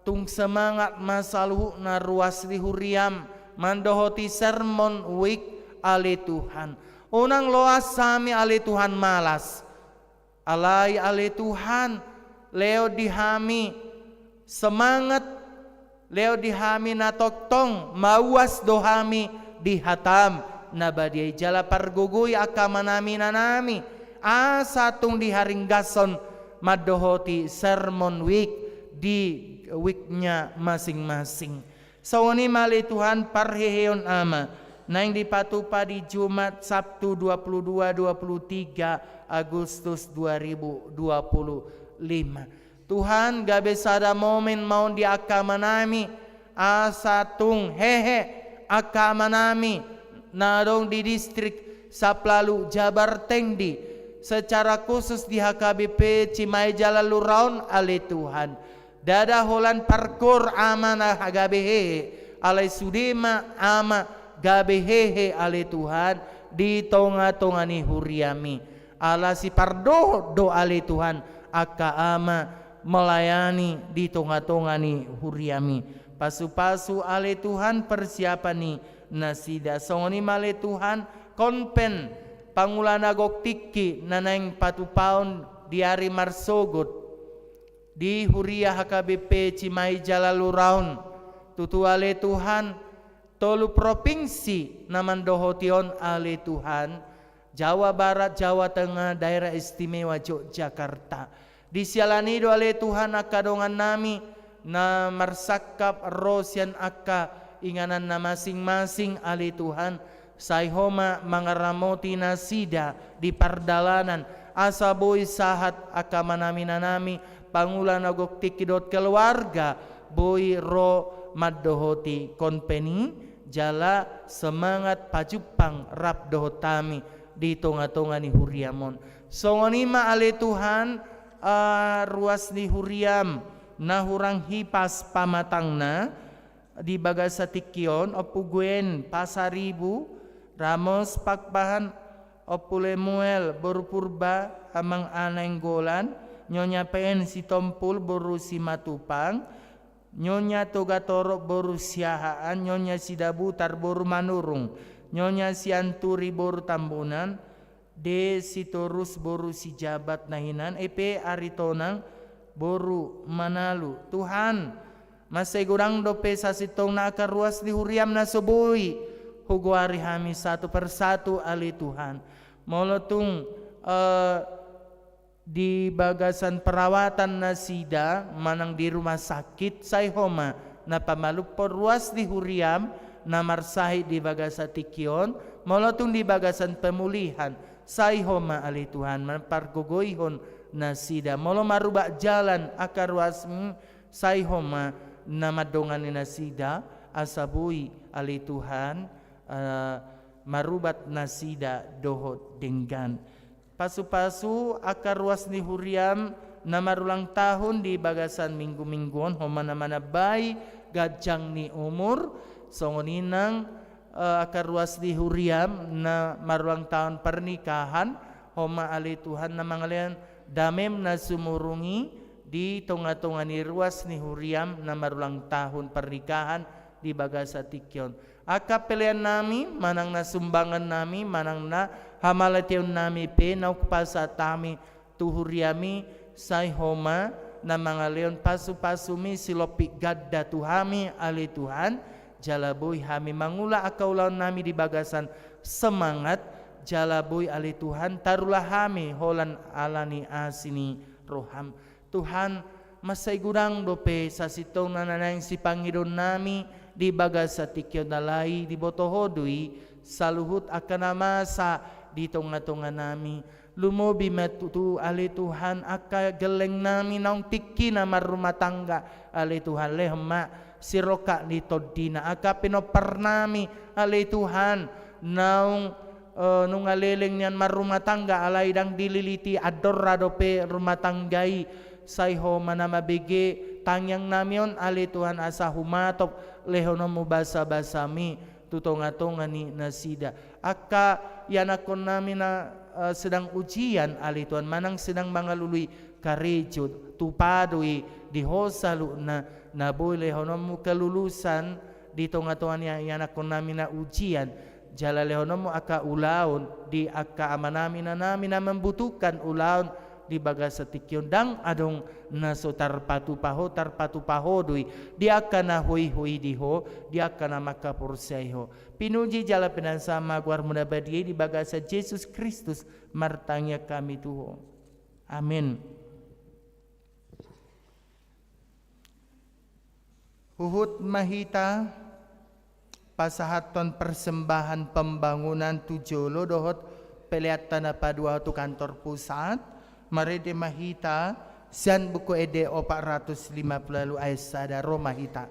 tung semangat ma saluhutna ruas ni huriam mandohoti Sermon Week ale Tuhan. Unang loas hami ale Tuhan malas. Alai ale Tuhan, lehon di hami semangat, lehon di hami na tongtong mauas do hami di hatam na badia i, jala pargogoi angka amanami inanami, asa tung diharinggashon mandohoti Sermon Week di weeknya masing-masing. Songon i ma ale Tuhan parheheon Ama, naeng dipatupa di Jumat Sabtu dua puluh dua, dua puluh tiga Agustus dua ribu dua puluh lima. Tuhan, gabe sada momen ma on di angka amanami, asa tung hehe angka amanami na adong di distrik Saplalu Jabar Tendi, secara khusus di H K B P Cimahi Jalalura on ale Tuhan. Ndada holan parkor Ama na gabe hehe, alai sude ma Ama gabe hehe ale Tuhan di tongatonga ni huriami. Ala sipardohot do ale Tuhan angka ama melayani di tongatonga ni huriami. Pasupasu ale Tuhan persiapan ni nasida. Songon i ma ale Tuhan konven pangula na gok tingki na naeng patupaon di ari marsogot di huria H K B P Cimahi Jalalura on. Tutu ale Tuhan, tolu provinsi na mandohoti on ale Tuhan, Jawa Barat, Jawa Tengah, Daerah Istimewa Yogyakarta. Di siala ni i do ale Tuhan angka dongannami na marsangkap ro sian angka ingananna masing-masing ale Tuhan, sai Ho ma mangaramoti nasida di pardalanan, asa boi sahat angka amanami inanami pangula na gok tingki dohot keluarga boi ro mandohoti konven i, jala semangat pajumpang rap dohot hami di tongatonga ni huriam on. Songon i ma ale Tuhan, eh, ruas ni huriam na hurang hipas pamatangna, di bagasan tingki on, Ompu Gwen Pasaribu, Ramos Pakpahan, Ompu Lemuel boru Purba, Amang Ana Nainggolan, Nyonya Pen Sitompul boru Simatupang, Nyonya Togatorop boru Siahaan, Nyonya Sidabutar boru Manurung, Nyonya Sianturi boru Tambunan, D Sitorus boru Sijabat na hinan, E P Aritonang boru Manalu. Tuhan, mansai godang dope sasintongna angka ruas ni huriam na so boi hugoari hami satu persatu ale Tuhan. Molo tung, eh, di bagasan perawatan nasida manang di rumah sakit, sai Ho ma na pamalumhon ruas ni huriam na marsahit di bagasan tingki on, molo tung di bagasan pemulihan, sai Ho ma ale Tuhan na pargogoihon nasida, molo marubak jalan angka ruasmi, sai Ho ma na mandongani nasida, asa boi ale Tuhan, eh, marubat nasida dohot denggan. Pasupasu angka ruas ni huriam na marulang tahun di bagasan minggu-minggu on, homa na manambai ganjang ni umur, songon i nang, eh, angka ruas ni huriam na marulang tahun pernikahan, homa ale Tuhan na mangalehon damem na sumurung i di tonga-tonga ni ruas ni huriam na marulang tahun pernikahan di bagasan tingki on. Angka pelean nami, manang na sumbangan nami, manang na hamauliateon nami pe naung hupasahat hami tu huriam i, sai homa na mangalehon pasu-pasum i silompit ganda tu hami ale Tuhan, jala boi hami mangula angka ulaon nami di bagasan semangat, jala boi ale Tuhan tarula hami holan ala ni asi ni roham. Tuhan, mansai godang dope sasintongna na naeng sipangidoon nami di bagasan tingki on, alai diboto Ho do i saluhut angka na masa di tonga-tonga nami. Lumobi ma tutu ale Tuhan angka gelleng nami naung tingkina marrumah tangga ale Tuhan, lehon ma sirongkap ni tondina. Angka pinompar nami ale Tuhan naung, eh, nunga leleng nian marrumah tangga, alai ndang dililiti andorra dope rumah tangga i, sai Ho ma na mambege tangiang nami on ale Tuhan, asa humatop lehononmu basa-basam i tu tonga-tonga ni nasida. Angka ianakkon nami na, eh, sedang ujian ale Tuhan, manang sedang mangalului karejo, tupa do i di Ho saluhutna, na boi lehononmu kelulusan di tonga-tonga ni ianakkon nami na ujian, jala lehononmu angka ulaon di angka amanami, inanami na membutuhkan ulaon di bagasan tingki on. Ndang adong na so tarpatupa Ho, tarpatupa Ho do i di angka na hoihoi di Ho, di angka na mangkaporseai Ho. Pinuji jala pinasahat ma goarmu na badia i di bagasan Jesus Kristus martangiang hami tu Ho. Amen. Huhut ma hita pasahathon persembahan pembangunan tu jolo dohot peleanta na paduahon tu kantor pusat, marende ma hita sian Buku Ende opat ratus lima puluh ualu ayat sada, ro ma hita.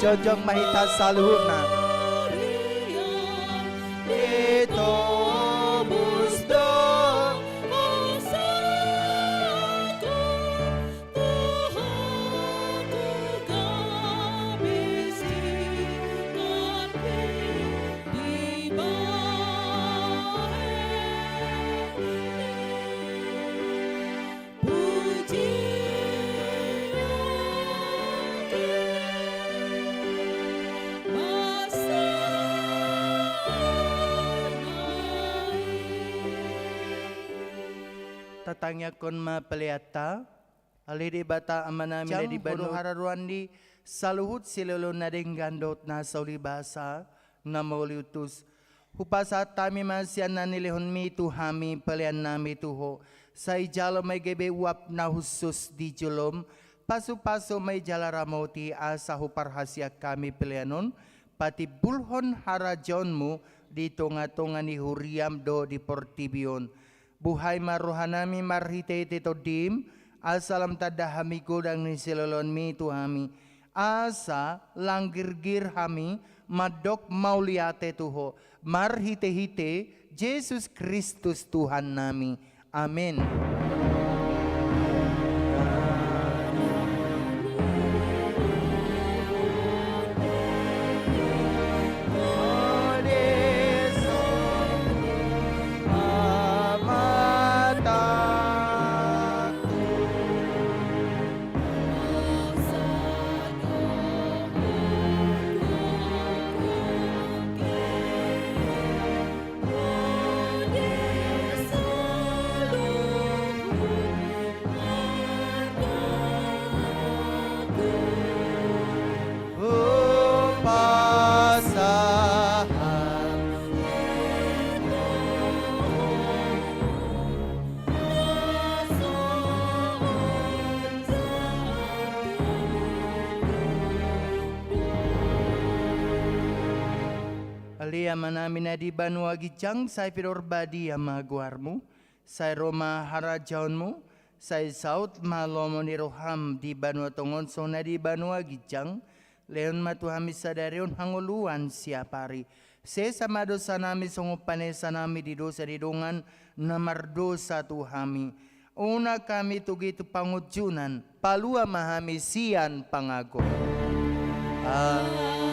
Jongjong ma hita saluhutna. Ditobus do Tatangiangkon ma peleanta. Ale Debata Amanami na di banua, hararoan ni saluhut silolo na denggan dohot na sauli basa, na mauliutus. Hupasahat hami ma sian na nilehonmi tu hami peleannami tu Ho. Sai jalo ma i gabe uap na hushus di jolom, pasupasu ma i jala ramoti asa huparhasian hami pelean on patimbulhon harajaonmu di tongatonga ni huriam dohot di portibi on. Buhai ma rohanami marhitehite Tondim, asa lam tanda hami godang ni siloloanmi tu hami, asa lang girgir hami mandok mauliate tu Ho, marhitehite Jesus Kristus Tuhannami. Amen. Ale Amanami na di banua ginjang, sai pinarbadia ma goarmu, sai ro ma harajaonmu, sai saut ma lomo ni roham di banua tonga on songon na di banua ginjang. Lehon ma tu hami sadari on hangoluan siapari. Sesa ma dosanami songon panesanami di dosa ni dongan na mardosa tu hami. Unang hami togihon tu pangunjunan, palua ma hami sian pangago. Amen.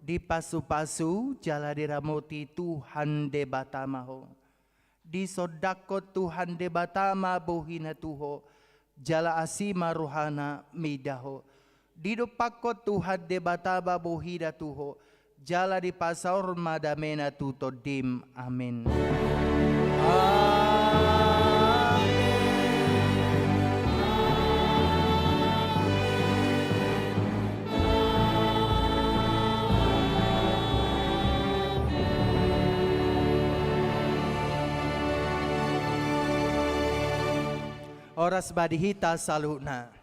Dipasupasu jala diramoti Tuhan Debata ma ho. Disondangkon Tuhan Debata ma bohina tu ho, jala asi ma rohana mida ho. Didompakkon Tuhan Debata ma bohina tu ho, jala dipasaor ma damena tu tondim. Amen. Amen. Horas ma di hita saluhutna.